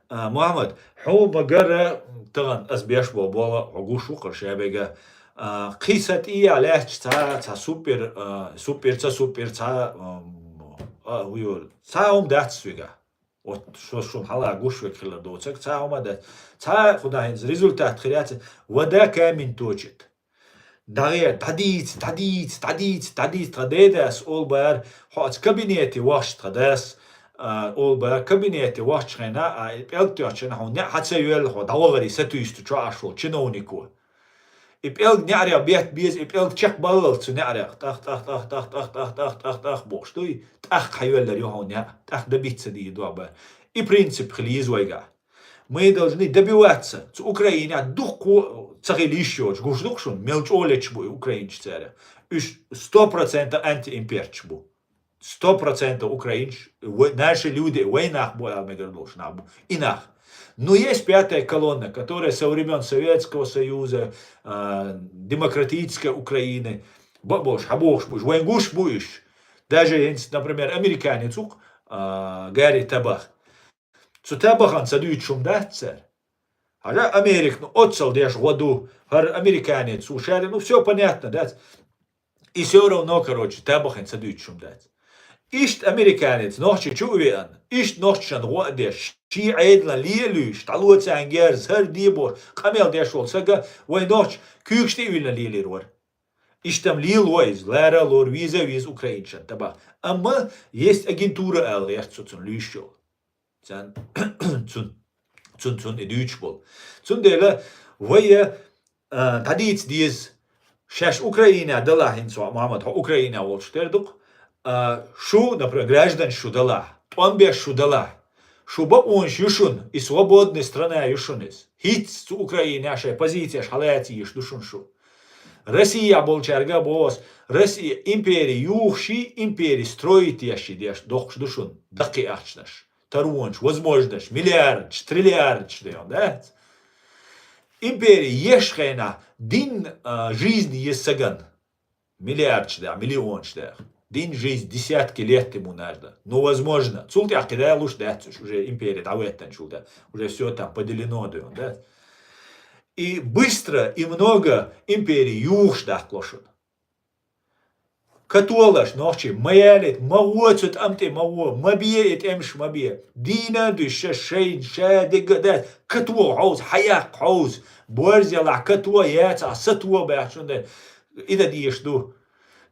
А, Мухьаммад, хьо ма гара тахана ас беш бо болу, хьо гуш ву кхара шабега. А, кхин са тӀе а лаьтташ цхьа, цхьа супер, а, супер, ца супер, цхьа, ам, а, хӀу ю, цхьа хӀума дац соьга. Вот шо шуна хьала гуш верг хилар доцург, цхьа хӀума дац. Цхьа хӀума хӀинца результат хир яц, вода камень точит. ДӀагӀе, дӀадийца, дӀадийца, дӀадийца, дӀадийца, тхан дедас олу бара, хьо оцу кабинете вахча тхан дас, а, олу бара, кабинете вахча хенахь, а, и пӀелг тоьхча хьуна неӀ хьа ца йоьллу хьо, дӀавахаре сатуьйсу чу Ӏаш волу чиновнико. И пӀелг неӀарех бетта беза, и пӀелг чекхбаллалц цу неӀарех, тӀах, тӀах, тӀах, тӀах, тӀах, тӀах, тӀах, тӀах, тӀах, тӀах бохуш дуй, тӀаккха хьайоьллар ю хьуна неӀ, тӀаккха добиться дийр ду бара. И принцип хила еза вайгахь. Мы должны добиваться, цу Украинехь дуккха ца хила йиш йоцуш, гуш ду-кх шуна, мел чӀогӀа леташ бу и украинцаш цара. Уьш сто процентов антиимперцаш бу. Сто процентов украинцаш, в-, наши люди, вай нах бу аьлла мегар долуш нах бу. И нах. Но есть пятая колонна, которая со времён Советского Союза, а, демократической Украины, ба-, болуш, хьабохуш бу уьш, вайн гуш бу уьш. Даже, например, американец ву-кх, а, Гарри Табах. Цу Табахана ца дуьйцуш хӀума дац цара. Хьажа, Америка, ну, оццал деш гӀо ду, хӀара американец ву, шаьрин, ну, всё понятно, дац? И всё равно, короче, Табахана ца дуьйцуш хӀума дац. Иштта американец нохчи чу а веана, иштта нохчашна гӀо а деш, шен Ӏедалан ле а луьйш, дӀало царна герз, хӀара де бохуш, къамел деш волу сага вайн нохча куьйгаш тӀе а виллина лелийр вара. Иштта-м лело иза, лара а лору, веза а веза украинцашна Табах. Амма есть агентура аьлла гӀерта цо цунна луьйш йолу. Цан-, цун, цун, цун и дуьйцуш болу. Цундела вай, а, дӀадийца деза, шаьш Украинехь далахь, хӀинца хьо, Мухьаммад, хьо Украинехь волчу тера ду-кх, а, шу, например, гражданаш шу далахь, тӀом беш шу далахь, шу бакъонаш ю шуна, и свободная страна ю шуна иза. ХӀинцца цу Украинехь шайн позицияш хьалаца езаш ду шуна шу. Россия болчаьрга а боху ас, Россия импери юхуш и, импери строить еш и деш доккхуш ду шуна даккхий ахчанаш. Таронаш, возможносташ, миллиардаш, триллиардаш дайон, да? Импери еш хенахь дин, а, жизнь еза саган. Миллиардаш да, миллионаш да. Дин жизнь десятки лет ему надо. Ну, возможно. Цул тӀаьхьа кхидӀа луш дац уьш, уже импери дӀаветтанчул да. Уже всё там поделено дайон, да? И быстро, и много импери юхуш даккхало шуна. Католаш, нохчий, ма ялийта, ма гӀо цу тӀам тӀе, ма гӀо, ма бе и тӀемаш, ма бе. Дийна а дуй ша шайн, ша дега а дац, катоха хьовза, хьаяккха хьовза, борз ялахь катоха, яцахь сатоха баьхчун дай. И дан дезаш ду.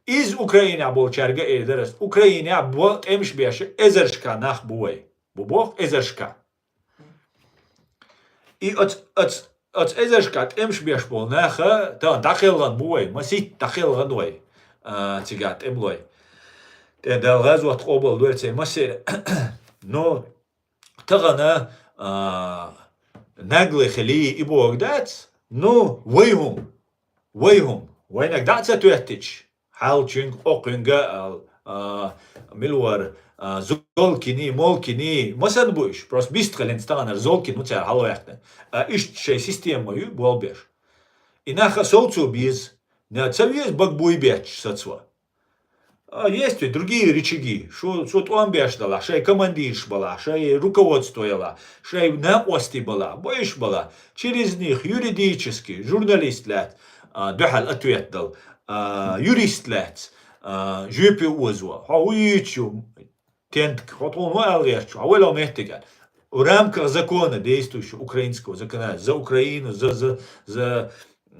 Иза Украинехь болчаьрга а эр дара ас. Украинехь бо-, тӀемаш беш эзаршка нах бу вай. Бу бох эзаршка. И оц, оц, оц эзаршка тӀемаш беш болу наха, тахана дӀакхелхина бу вай, масийтта дӀакхелхина вай, а, цигахь тӀемалой. ТӀе Дала гӀазот къобал дойла церан массеран. Но тахана, а, наглый хили и бохург дац, ну, вай хӀума, вай хӀума, вайнаг дӀа а ца тоьттича, хьалчуьнга, окхуьнга, а, а, мила вара, а, Золкини, Молкини, ма санна бу уьш, просто бистхилинца таханара Золкин ву цара хьалаваьккхина. А иштта шайн система ма ю, болх беш. И нах а совцо беза, на ца веза бага буй бетташ сацо. А, есть ведь другие рычаги. Шу, шу тӀом беш далахь, шайн командираш балахь, шайн руководство ялахь, шайн накъостий балахь, бойуш балахь, через них юридически, журналист лаьцна, а, дуьхьал ответ дала, а, юрист лаьцна, а, жоьпе озо. Хьо хӀун йийцаш ю, тентка, хьо тхуна хӀун ала гӀерташ ю, хьо вай ло меттиг аьлла. В рамках закона действующего украинского закона, за Украину, за, за, за,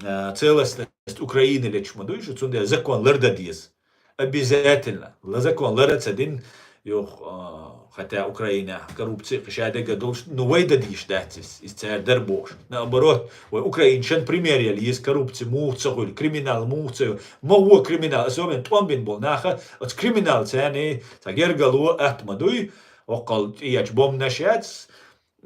а, целостность Украины лечу ма дуй шу, цундела закон лардан деза. Обязательно. Ла закон лар а ца дина, юха, а, хотя Украинехь коррупци кхин шадерг а долуш, ну, вай дан дийш дац иза, иза цара дара бохуш. Наоборот, вай Украина шен пример яла еза, коррупци муха ца хуьлу, криминал муха ца ю. Ма гӀо криминал, особенно тӀом бина болу наха, оцу криминал царний цхьа гергало атта ма дуй, оккхал тӀеечу бомбанаш яц,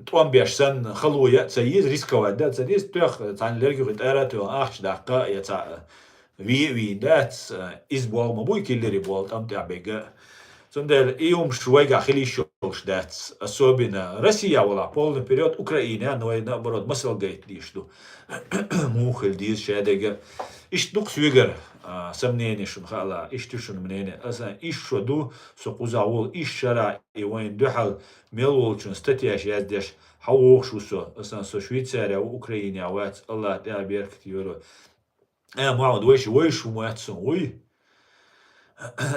тӀом беш санна, хало ян а ца еза, рисковать дан а ца деза, тоьхна цхьана лерг юххе тӀара а тоьхна, ахча даккха а, я цхьа ве а вийна дац, иза болх ма буй, киллери болу тӀам тӀехь бегга а. Цундела и хӀумаш вайгахь хила йиш йолуш дац, особенно Россия валахь, полный вперёд, Украина, но вай, наоборот, масал гайта дийш ду. Муха хила деза шадерг а. Иштта ду-кх соьгара, а, сан мнение шуна хаала, иштта ю шуна мнение. Аса иштта шо ду, со кхузахь волу, иштта шарахь и вайна дуьхьал мел волчун статьяш яздеш, хьан вогӀуш ву со? Асан со Швейцария ву, Украинехь вац, Аллах тӀехь беркат йойла. Э, Мухьаммад, вайша, вайша хӀума вац сан, вуй?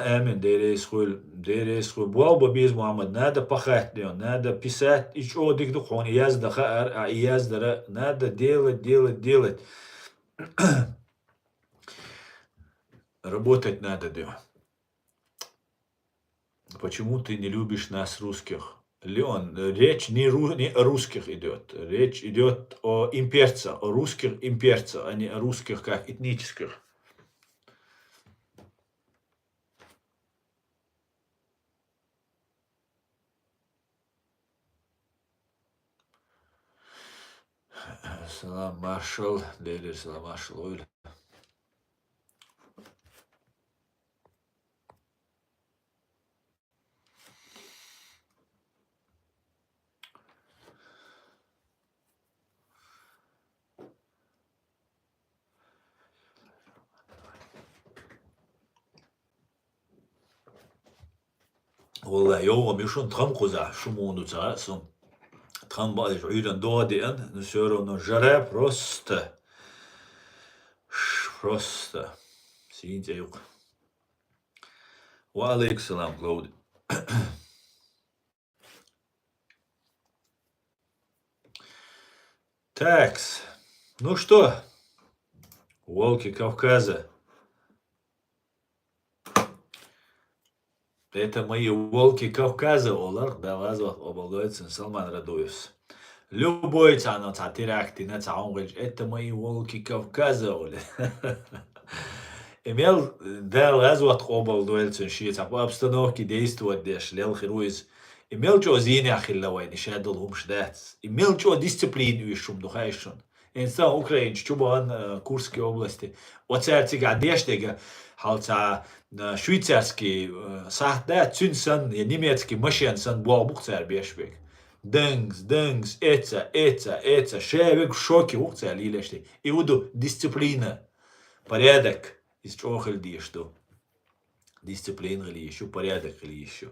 Амин, Дела реза хуьлда, Дела реза хуьлда. Болх бан беза, Мухьаммад, надо пахать, надо писать, и чӀогӀа дика ду-кх хьуна яздан хаар, а и яздан надо делать, делать, делать. Работать надо, да. Почему ты не любишь нас, русских? Леон, речь не, ру-, не о русских идёт. Речь идёт о имперцах, о русских имперцах, а не о русских как этнических. Салам, маршал, Делера салам, маршал, ойла. Валлахи, йовхам ю шуна тхам кхузахь, шу муха ду ца хаьа суна. Тхам баъ деш Ӏуьйранна догӀа деана, но всё равно жара просто. Ш-, просто. Сийна цӀе ю-кх. Ва алейкум салам, Клауди. Такс. Ну что, волки Кавказа? Это мои волки Кавказа, олар, да, вас вот оболгойцин Салман Радуевс. Любой цхьанна цхьа теракт дина, цхьа хӀума хилча, это мои волки Кавказа, олий. И мел Дала гӀазот къобал дойла цуьнан, шен цхьа по обстановке действовать деш лелла хир ву иза. И мел чӀогӀа зенехь хилла вайна, и шадолу хӀумаш дац. И мел чӀогӀа дисциплина оьшуш хӀума ду, хаьий шуна? Инсан Украинчу чу бахана, э, Курский области. Оцара цигахь деш дерг, хьал цхьа, э, швейцарский, э, сахьт дац, цуьнан санна, я немецкий машен санна болх бу-кх цара беш берг. Дангс, дангс, эца, эца, эца, ша верг шоке ву-кх цара лелаш дерг. И хӀун ду дисциплина, порядок, иза чӀогӀа хила дезаш ду. Дисциплина хила йиш ю, порядок хила йиш ю.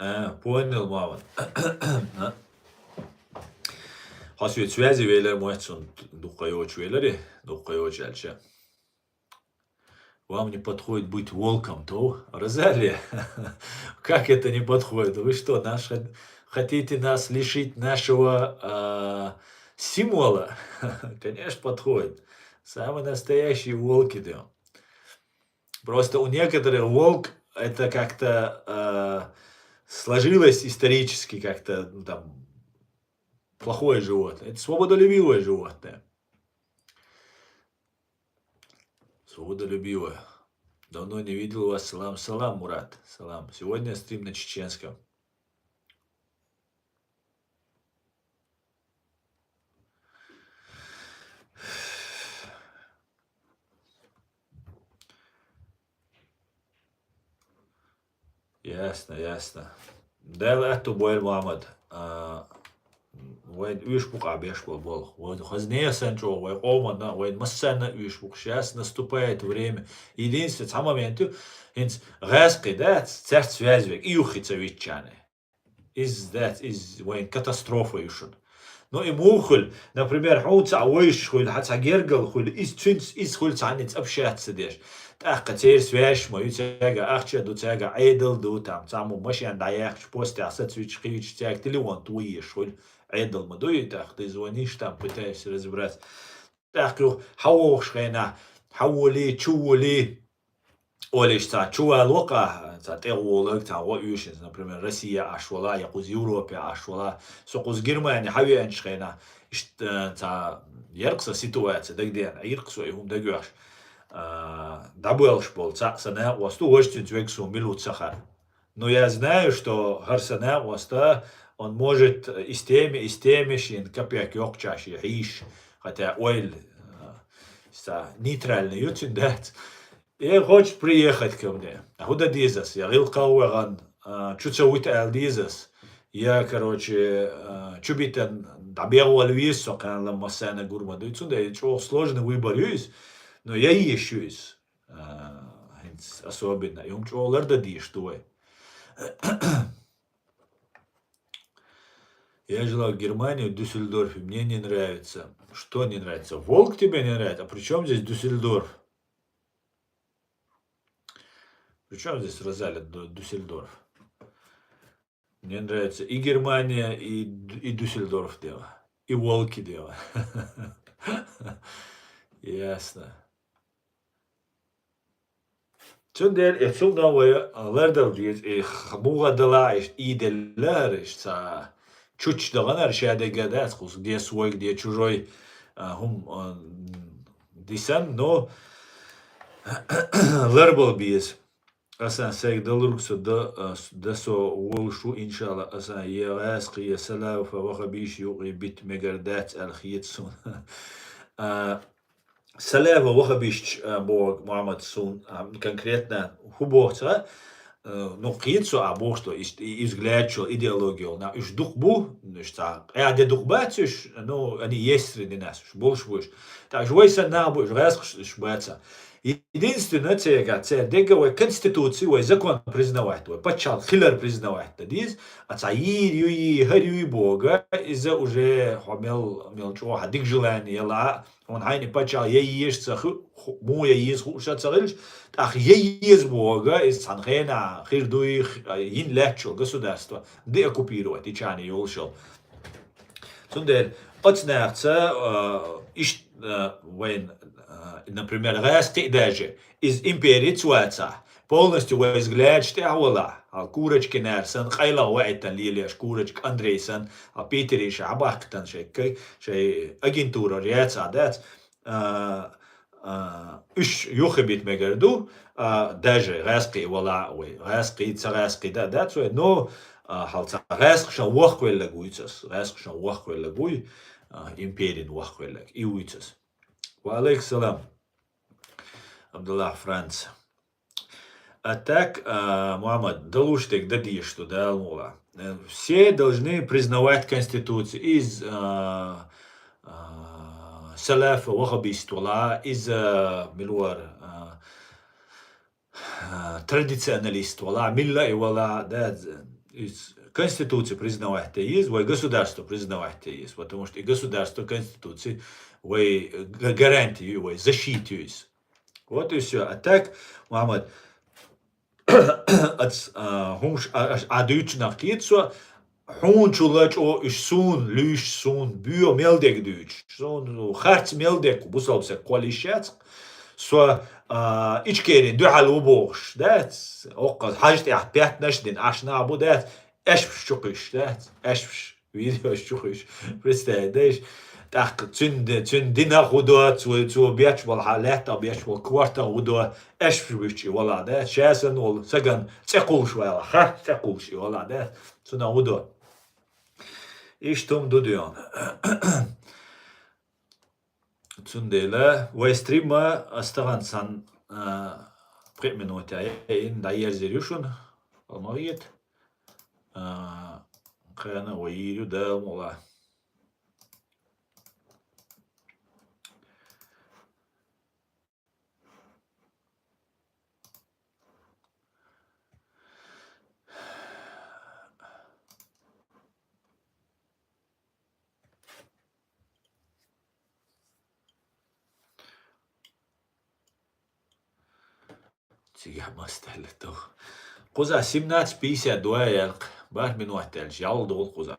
А, понял, мама. А? Хьо соьца связи велар, моьтту суна, дукха йоцуш веларе, дукха йоцуш аьлча. Вам не подходит быть волком, то? Розалия, как это не подходит? Вы что, наш хот-, хотите нас лишить нашего, а, символа? Конечно, подходит. Самый настоящий волк идём. Просто у некоторых волк это как-то, а, сложилось исторически как-то, ну, там, плохое животное. Это свободолюбивое животное. Свободолюбивое. Давно не видел вас. Салам, салам, Мурат. Салам. Сегодня стрим на чеченском. Ясно, ясно. Дала аьтту бойла, Мухьаммад. А, вайн уьш бу-кх беш болу болх. Вайн хазне а санна чӀогӀа, вайн къоманна, вайн массарна а уьш бу-кх. Сейчас наступает время. Единственное, цхьа момент ю, хӀинца гӀаьскхий дац, цаьрца связь вега, и юххе ца витчарна. Иза дац, иза вайн катастрофа ю шуна. Но и муха хуьлу, например, хьуна цхьа вайша хуьлу, хьан цхьа гергал хуьлу, иза цуьнца, иза хуьлу цхьанница общаться деш. ТӀаккха церан связь ма ю, цаьрга ахча ду, цаьрга Ӏедал ду, там, цхьаммо машен дӀаяьккхича, постехь сацвича, кхеча, цаьрга телефон тӀе езаш хуьлу, Ӏедал ма ду и, тӀаккха ты звонишь, там, пытаешься разобраться. ТӀаккха юха хьан вогӀуш хенахь, хьан волий, чу волий, олуш цхьа чу валло-кх, цхьа тӀе гӀолаг, цхьа гӀо оьшуш, например, Россия Ӏаш вала, я кхуза Европе Ӏаш вала. Со кхуза Германи хьан веанчу хенахь, иштта, э, цхьа яра-кх сан ситуация дагадеана, Ӏийра-кх со и хӀума дагавехаш. А, дӀабоьлхуш болу цхьаъ сан накъост ву, важа цуьнца вега суна мила ву ца хаьа. Но я знаю, что хӀара сан накъост, он может из теми, из теми шена капек йоккхучохь шен хьийзаш, хотя ойла, а, цхьа нейтральный ю цуьнан дац. И хочет приехать ко мне. ХӀун дан деза ас? Я гӀиллакхах вахана, а, чу ца вита ала деза ас? Я, короче, а, чу битина дӀабегӀ вала веза со, кхана-м массарна гур ма дуй. Цундела чӀогӀа сложный выбор ю иза, но я езаш ю иза. А, хӀинца особенно. И хӀума чӀогӀа лардан дезаш ду вай. Я жила в Германии, в Дюссельдорфе. Мне не нравится. Что не нравится? Волк тебе не нравится? А при чём здесь Дюссельдорф? При чём здесь, Розалия, Ду-, Дюссельдорф? Мне нравится и Германия, и Д-, и Дюссельдорф дело, и волки дело. Ясно. Цундела и цунна вай лардала деза, и х-, муха дала иштта, и делла хӀара иштта цхьа чучча дахана хӀара, ша дегга дац кхуза, де свой, де чужой, а, хӀума, а, дисан, но ларбала беза. Асан сайга далург со да, а, с-, да со волуш ву, иншалла, асан я гӀаьскхий, я салафа, ваххабиш юкъе бита мегар дац аьлла хета суна. А, салафа, ваххабисташ, а, боху Мухьаммад суна, а, конкретно хӀун боху цара, а, ну, кхета со а бохуш ду, и, и, и взгляд чу, идеология йолу нах, уьш дукха бу, уьш цхьа къаьхьа де дукха бац уьш, ну, они есть среди нас, уьш болуш бу уьш. Так же вай санна нах бу уьш, гӀаьскхаш уьш бац. Единственное, церан, церан дегга вай конституцию, вай закон признавать, вай пачхьалкх хилар признавать дан деза, а цхьа йийр юй, хӀара юй боху, иза уже хьо мел, мел чӀогӀа хьан дика желание яла, хьуна хьайна и пачхьалкх я еза ца ху-, ху-, муха я еза хууш а ца хилча, тӀаккха я еза боху, иза цхьана хенахь хир дуй, х-, йина лаьтташ йолу государство, деоккупировать йича йолуш йолу. Цундела оцу нахаца, а, ишт-, а, вайн, а, например, гӀаьскхий даже, иза империца вацахь, полностью вай взглядаш тӀехь валахь, хьал Курочкинера санна, къайлаха ваийтина лелош, Курочка Андрей санна, хьал Питере ша хьабахкийтина шайн ка-, шайн агентура яцахь дац, а, а, уьш юххе бита мегар ду, а, даже гӀаьскхий валахь а вай, гӀаьскхий, ца гӀаьскхий да, дац вай, но, а, хьал цхьа гӀаьскхашна воххавелларг вуьйцу ас, гӀаьскхашна воххавелларг вуй, а, империна воххавелларг, и вуьйцу ас. Ва алейкум салам. Абдуллах, Франц. А так, а, Мухьаммад, далуш дерг дан дезаш ду, Дала мукъ лахь. Э, все должны признавать Конституцию. Из, а, а, салаф, ваххабист вала, из, а, мила вара, а, а, традиционалист вала, милла и вала, да, з-, из Конституция признавать еза, вай государство признавать еза, потому что и государство, Конституция вай г-, гарантия ю, вай защита ю из. Вот и всё. А так, Мухьаммад, ац, а, хӀумш-, а, а, а дуьйцу нах кхийца со, хьуна чу лачӀо уьш суна, луьйш суна, боьо мел дег дуьйцуш, суна харц мел дег бусалба саг кхолла йиш яц. Со, а, Ичкерин дуьхьал ву бохуш, дац? Оккхаза хьажа тӀехь петтанаш дина, аш нах бу, дац? Аьшпаш чу кхуьйсуш, дац? Аьшпаш, видеош чу кхуьйсуш. Представить дайш? ТӀаккха цуьнан ди-, цуьнан динах хӀу до, цо, цо бечбала хьан лаьттах бечбала кортах хӀу до, аьшпаш буьтча и вала, дац? Ша санна волу саган цӀе кхуллуш вала, харц цӀе кхуллуш и вала, дац? Цунах хӀу до. Иштта хӀума ду дуьйна. Цундела вай стримма ас тахана сан, а, пхи минута яйина дӀаерзийр ю шуна. Ма хета. А, кхана вай йийр ю Дала мукъ лахь. Цигахь мастаьлла тоху. Кхуза семнадцать пятьдесят два яьлкх, барх минот даьлча, ял долу кхуза.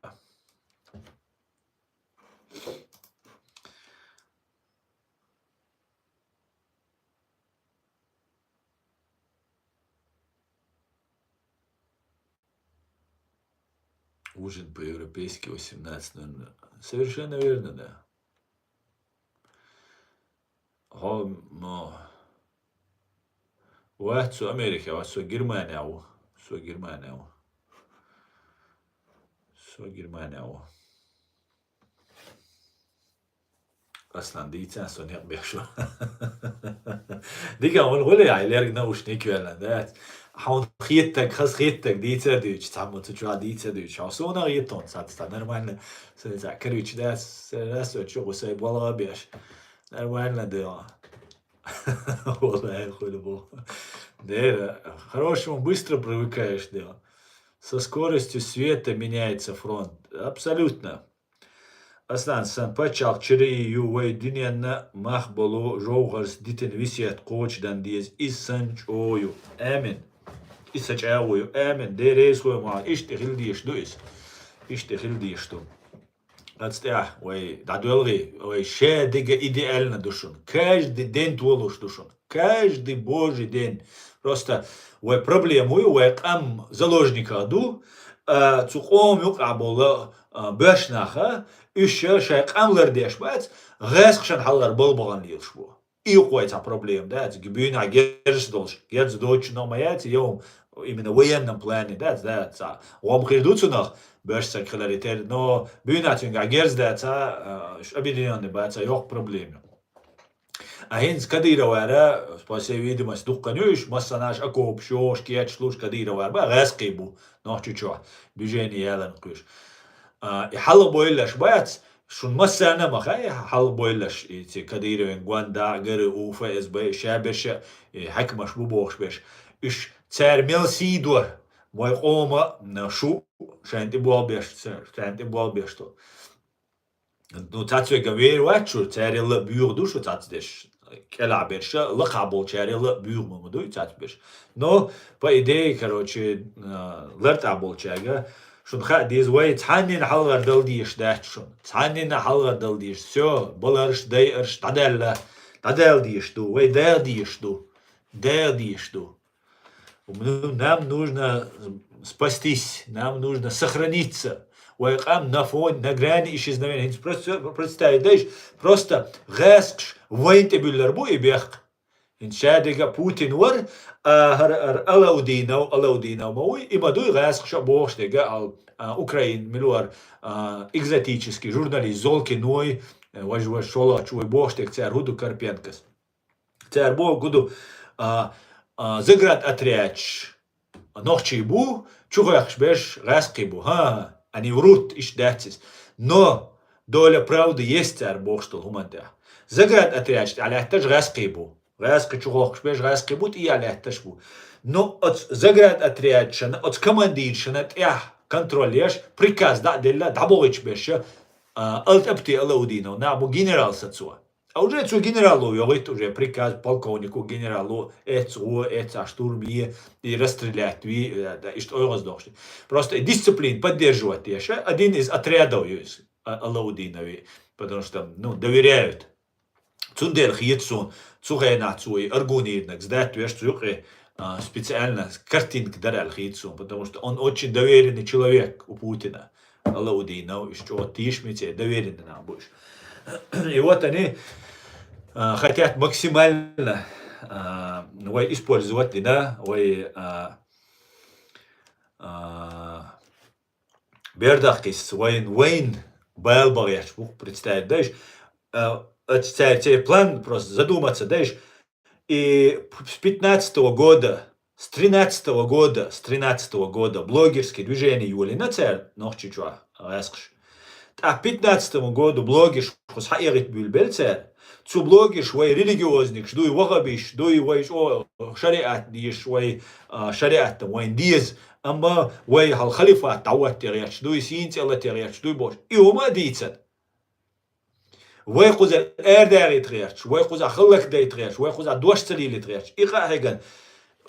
Ужин по-европейски восемнадцать ноль ноль. Совершенно верно, да. Хьо, мо, вац со Америке, вац со Германия ву. Со Германия ву. Со Германия ву. Аслан, дийцан со некъ беш ву. Дика, вон гӀуле, ай, лерг наушник велла, да? Хьуна хеттаг, хас хеттаг дийца дуьйцу, цхьамма цу чохь дийца дуьйцу. Хьо суна хетон, ца, ца нормально, ца, ца, короче, да, ца, раз со чу гӀусай болга беш. Нормально дела. Валлахи, хули бу. Дера, хорошему быстро привыкаешь, дела. Со скоростью света меняется фронт. Абсолютно. Аслан, сан паччахьалкх чирий ю вай дуьненна мах болу жовхӀарс дитина весет кхочушдан деза, иза сан чӀогӀа ю. Амин. Иза сан чӀогӀа ю. Амин. Деррис хой ма, иштта хила дезаш ду иза. Иштта хила дезаш ду. Аца тӀехь вай дӀадоьлгӀий, вай ша дерг идеально ду шуна. Каждый день толуш ду шуна. Каждый божий день. Просто вай проблема ю, вай къам заложниках ду, а, цу къоман юкъахь болу, а, боьрша наха, уьш шайн къам лардеш бац, гӀаскхашна хьалхара балбахана лелаш бу. И юкъа вай цхьа проблема дац, буьйнахь герз долуш, герз доцучунах ма яц, йовма, именно военном плане дац, дац, цхьа гӀом хир ду цунах, боьрша саг хиларе терра, но буьйнахь цуьнгахь герз дац, а, уьш объединённый бац, а, йоккха проблема ю. А хӀинца Кадыровара, по всей видимости, дуккха ю уьш, массанаш окопаш йохуш, кечаш луш Кадыровара, бан гӀаскхий бу Нохчийчохь, движение ялан кхуьш. А, и хьалха бойла аш бац, шун массарна а ма хаьа, хьалха бойла аш, и ци Кадыровин гонда, ГРУ, ФСБ, ша берш а, и хьаькамаш бу бохуш берш. Уьш цара мел сий до, вай къома, м, шу, шайн тӀе болх беш, ца-, шайн тӀе болх беш ду. Ну, цац веган вер вац шу, царел а буьйгӀа ду шу цац деш. КӀелахь берш а, лакхахь болчарел а буьйгӀа ма дуй цац берш. Но, по идее, короче, а, лартӀахь болчаьрга, шуна хаа деза, вай цхьаннина хьалхара дала дезаш дац шуна. Цхьаннина хьалхара дала дезаш. Всё, баларш, дайарш дӀадаьлла, дӀадала дезаш ду, вай дала дезаш ду. Дала дезаш ду. Ну, нам нужно спастись, нам нужно сохраниться. Вай къам на фоне, на грани исчезновения. ХӀинца прец-, представить дайш, просто гӀаскхаш вайн тӀе буьллар бу и бехк. ХӀинца шадерг а Путин вар, а, хӀара, хӀара Алаудинов, Алаудинов ма вуй, и ма дуй гӀаскхаша бохуш дерг а, ал-, а, Украин, мила вар, а, экзотический журналист Золкин вуй, важа, важа шолгӀачу вуй бохуш дерг цара хӀу ду Карпенкос. Цара бохург хӀу ду, а, а, заградотрядчаш нохчий бу, чухоьхкуш берш гӀаскхий бу. ХӀан, они врут, иштта дац иза. Но доля правды есть цара бохуш долу хӀуманна тӀехь. Заградотрядчаш тӀехь лаьтташ гӀаскхий бу. гӀаскхи чу хохкуш берш гӀаскхи бу, тӀехьа лаьтташ бу. Но оцу заградотрядашна, оцу командиршна тӀехь контроль еш, приказ дӀа а делла, дӀабохуьйтуш берш, а, Алт-, Апти Алаудинов, нах бу генерал сацо. А уже цу генерало йогӀуьйту уже приказ полковнику, генералу, эцца гӀо, эцца штурм е, и расстрелять ви, э, да, иштта ойгӀаз дохуш. Просто и дисциплин поддерживать еш, один из отрядов ю иза, а, Алаудинови, потому что, ну, доверяют. Цундела хета суна, цу хенахь цо и Аргунирнаг сдать веш цу юкъе, а, специально картинка дара аьлла хета суна, потому что он очень доверенный человек у Путина. Алаудинов, уьш чӀогӀа тийша меца, доверенный нах бу уьш. И вот они, а, хотят максимально, а, вай использовать дина, вай, а, а, бердахкис, вайн, вайн бала бахьеш бу представить дайш. А, оцу цаьрца план просто задуматься дайш. И с пятнадцатого года, с тринадцатого года, с тринадцатого года блогерский движение йолийна цара Нохчийчохь гӀаскхаш. ТӀаккха пятнадцатому году блогерш кхуза хьаэгӀита буьйлабелла цара. Цу блогерш вай религиозникаш дуй, вахабиш дуй, вай чӀо-, шариат деш, вай, а, шариатта вайн деза. Амма вай хьал халифат дӀахӀотта гӀерташ дуй, сийна цӀе лата гӀерташ дуй бохуш. И хӀума а дийцад. Вай кхузара арадагӀийта гӀерташ, вай кхузахь халлакдайта гӀерташ, вай кхузахь дош ца лелийта гӀерташ. И къа а хьегна,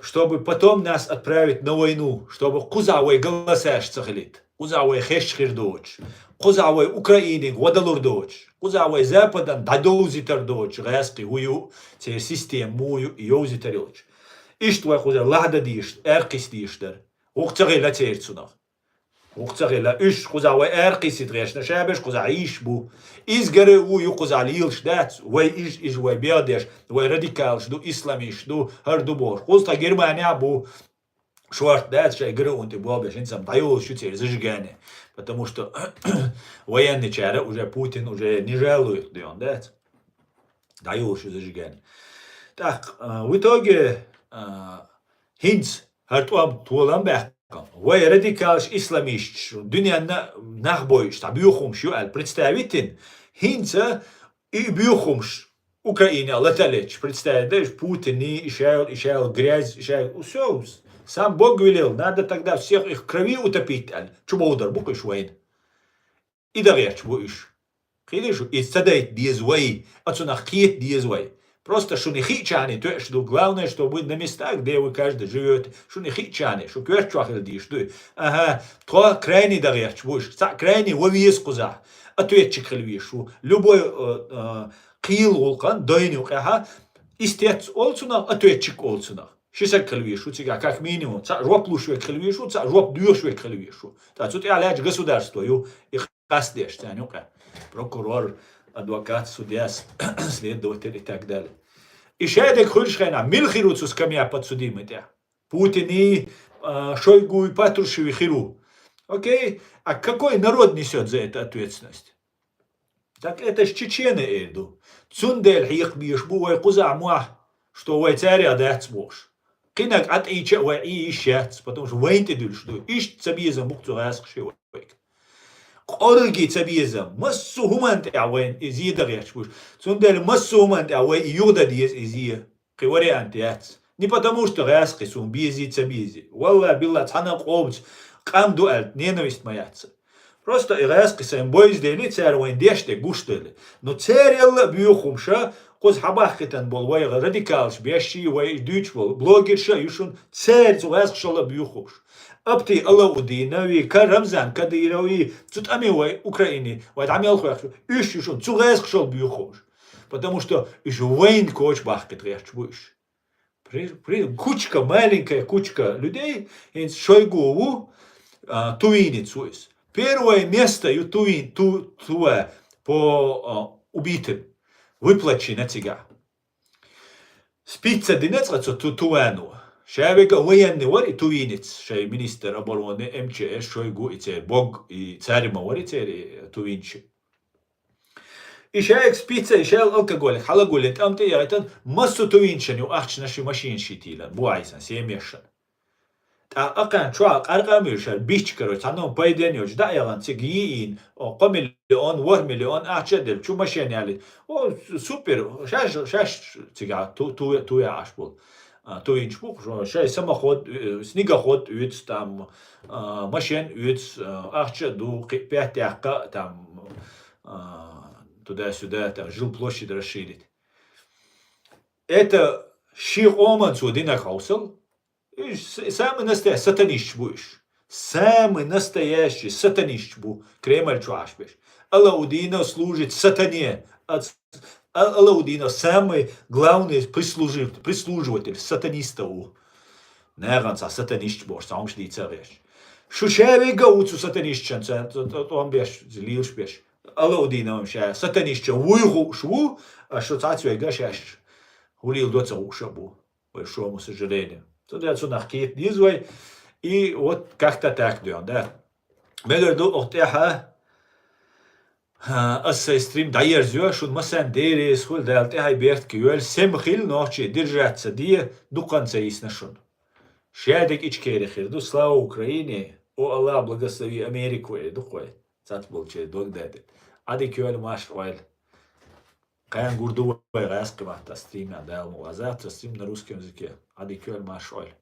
чтобы потом нас отправить на войну, чтобы кхузахь вай голосаш ца хилийта, кхузахь вай хезаш хир доцуш, кхузахь вай Украинин гӀо далур доцуш, кхузахь вай Западан дӀадовзийтар доцуш, гӀаскхи хӀу ю, церан система муха ю, и йовзийтар йолчу. Иштта вай кхузара лахьда дийш, аьркхис дийш дара. ХӀух ца хилла церан цунах. ХӀух ца хилла, уьш кхузахь вай аьркхиссийтархьешна, шаберш кхузахь йийш бу. Иза гара а ву ю кхузахь лелаш дац, вай иж, иж вай бехдеш, вай радикалаш ду, исламиш ду, хӀара ду бохуш. Кхуза тхан Германехь а бу, шорта дац, шайн гара а ву тӀе болбеш, хӀинца-м дӀайолуш ю церан зажигание. Потому что военныйчара уже Путин уже не жалует, дуьйна дац. ДӀайолуш ю зажигание. ТӀаккха, а, в итоге, а, хӀинца хӀара тӀом толам баьккхина. Вай радикалаш, исламисташ, дуьненна нах бойуш, цхьа боьха хӀумаш ю аьлла представить йина. ХӀинца и боьха хӀумаш Украине латалечу представить дайш Путини, и шайл, и шайл грязь, и шайл, всё, сам Бог велел, надо тогда всех их в крови утопить аьлла, чубовдар бу-кх уьш вайна. И дан гӀерташ бу уьш. Кхийлий шу, иза ца дайта деза вай, а цунах кхета деза вай. Просто шуна хиъчахьана тоьаш ду. Главное, чтобы вы на местах, где вы каждый живёте, шуна хиъчахьана, шу коьрта чохь хила дийш дуй. Ага, тхо крайний дан гӀерташ бу уьш. Цхьаъ крайний ван веза кхузахь. Ответчик хила везаш ву. Любой, э, э, кхийла гӀуллакхан дайна юкъехьа, истец олу цунах, ответчик олу цунах. Ши саг хила везаш ву цигахь, как минимум. Цхьаъ жоп луш верг хила везаш ву, цхьаъ жоп доьхуш верг хила везаш ву. Ткъа цу тӀехь лаьтташ государство ю. И къастдеш царна юкъа. Прокурор, адвокат, судьяс, следователь и так далее. И шадерг хуьлуш хенахь, мила хир ву цу скамья подсудимый тӀехь? Путиний, а, Шойгуй, Патрушеви хир ву. Окей? А какой народ несёт за это ответственность? Так это ж чечены эр ду. Цундела хьекха безаш бу вай кхузахь мохь, что вай царех дац бохуш. Кхинаг Ӏа тӀийча а вай Ӏе йиш яц, потому что вайна тӀе дуьлуш ду. Иштта цабезам бу-кх цу гӀаскхаший вайга. Къоргий цабезам, массо а хӀуманна тӀехь вайна и зе дан гӀерташ бу уьш. Цундела массо а хӀуманна тӀехь вай и юхадан деза и зе. Кхин вариант яц. Не потому что гӀаскхи суна безий, ца безий. Валла, билла, цхьана а къомаца къам ду аьлла, ненависть ма яц. Просто и гӀаскхи сайн бойза дели, цара вайн деш тӀе гуш дели. Но церан ялла а боьха хӀумаш, кхуза хьабахкийтина болу вай радикалаш бешший, вай дуьйцуш болу блогерша а ю шуна, церан цу гӀаскхашалла а боьха хӀумаш. Апти Алаудинови, Ка-, Рамзан Кадырови, цу тӀаме вай Украине, вай дӀа мел хоьхчу, уьш ю шуна, цу гӀаскхашалла боьха хӀумаш. Потому что уьш вайна коча бахкийта гӀерташ бу уьш. При-, при-, кучка, маленькая кучка людей, хӀинца Шойгу ву, а, тувинец ву иза. Первое место ю тувин-, ту-, тува по, а, убитым. Выплачено цигахь. Спица дина цкъа цу ту-, тувано. Ша вега военный вара и тувинец, шайн министр обороны, М Ч С, Шойгу и церан бог, и цаьрма вара и церан, и тувинчи. И шайга спица, и шайла алкоголик хьалагуллин тӀам тӀе яхийтан, массо а тувинчан ю ахчанаш и машинаш и тийлан, бу айсан, семьяшан. ТӀаккха акхаьн чохь къаркъа а муьйр шара, бичча, короче, цхьанна пайден йоцуш, дӀа а яхана, цига йиъ йийна, о, кхо миллион, ворхӀ миллион ахча а делла, чу машен ялийта. О, су-, супер, шаьш, шаьш цигахь ту-, ту-, ту яхьаш болу. А, ту йинчу бу, шо-, шайн самоход, э, снегоход оьцу, там, а, машен оьцу, а, ахча а ду, кхин пять яккха, там, а, туда-сюда, там, жилплощадь расширить. Это ши къоман цо динарг хьовсал, Уьш с-, самый настоящий сатанистча бу уьш. Самый настоящий сатанистча бу, Кремль чу Ӏаш берш. Алаудинов служит сатане. Ац-, А-, Алаудинов самый главный прислужив-, прислуживатель сатанистов ву. Нагахь цхьа сатанистча бохуш, цхьа хӀумаш дийца а гӀерташ. Шу ша вега а ву цу сатанистчан, ца-, ца-, ца-, тӀом беш, лелаш беш. Алаудинов ша сатанистча вуй хууш ву, а шу цхьацца вега шаьш хӀулийла до ца хууш а бу. Вай шо ма сожаление. Цундела цунах кхета деза вай. И вот как-то так доьгӀна, да. Мегар ду, оха тӀаьхьа, а, ас сайн стрим дӀаерзайо, шуна массарна деррис хуьлу, Дала тӀаьхьа беркате йойла, сема хила нохчий, держаться де, дукха ца йисна шуна. Шадерг Ичкери хир ду, слава Украине, о Аллах, благослови Америку, э, ду-кх вай. Цац болчеран дог дадина. Ӏадика йойла, марша Ӏойла. Кхана гур ду вай гӀаскхи матта стримехь, Дала мукъ лахь. Завтра стрим на русском языке. Ӏадика йойла, марша Ӏойла.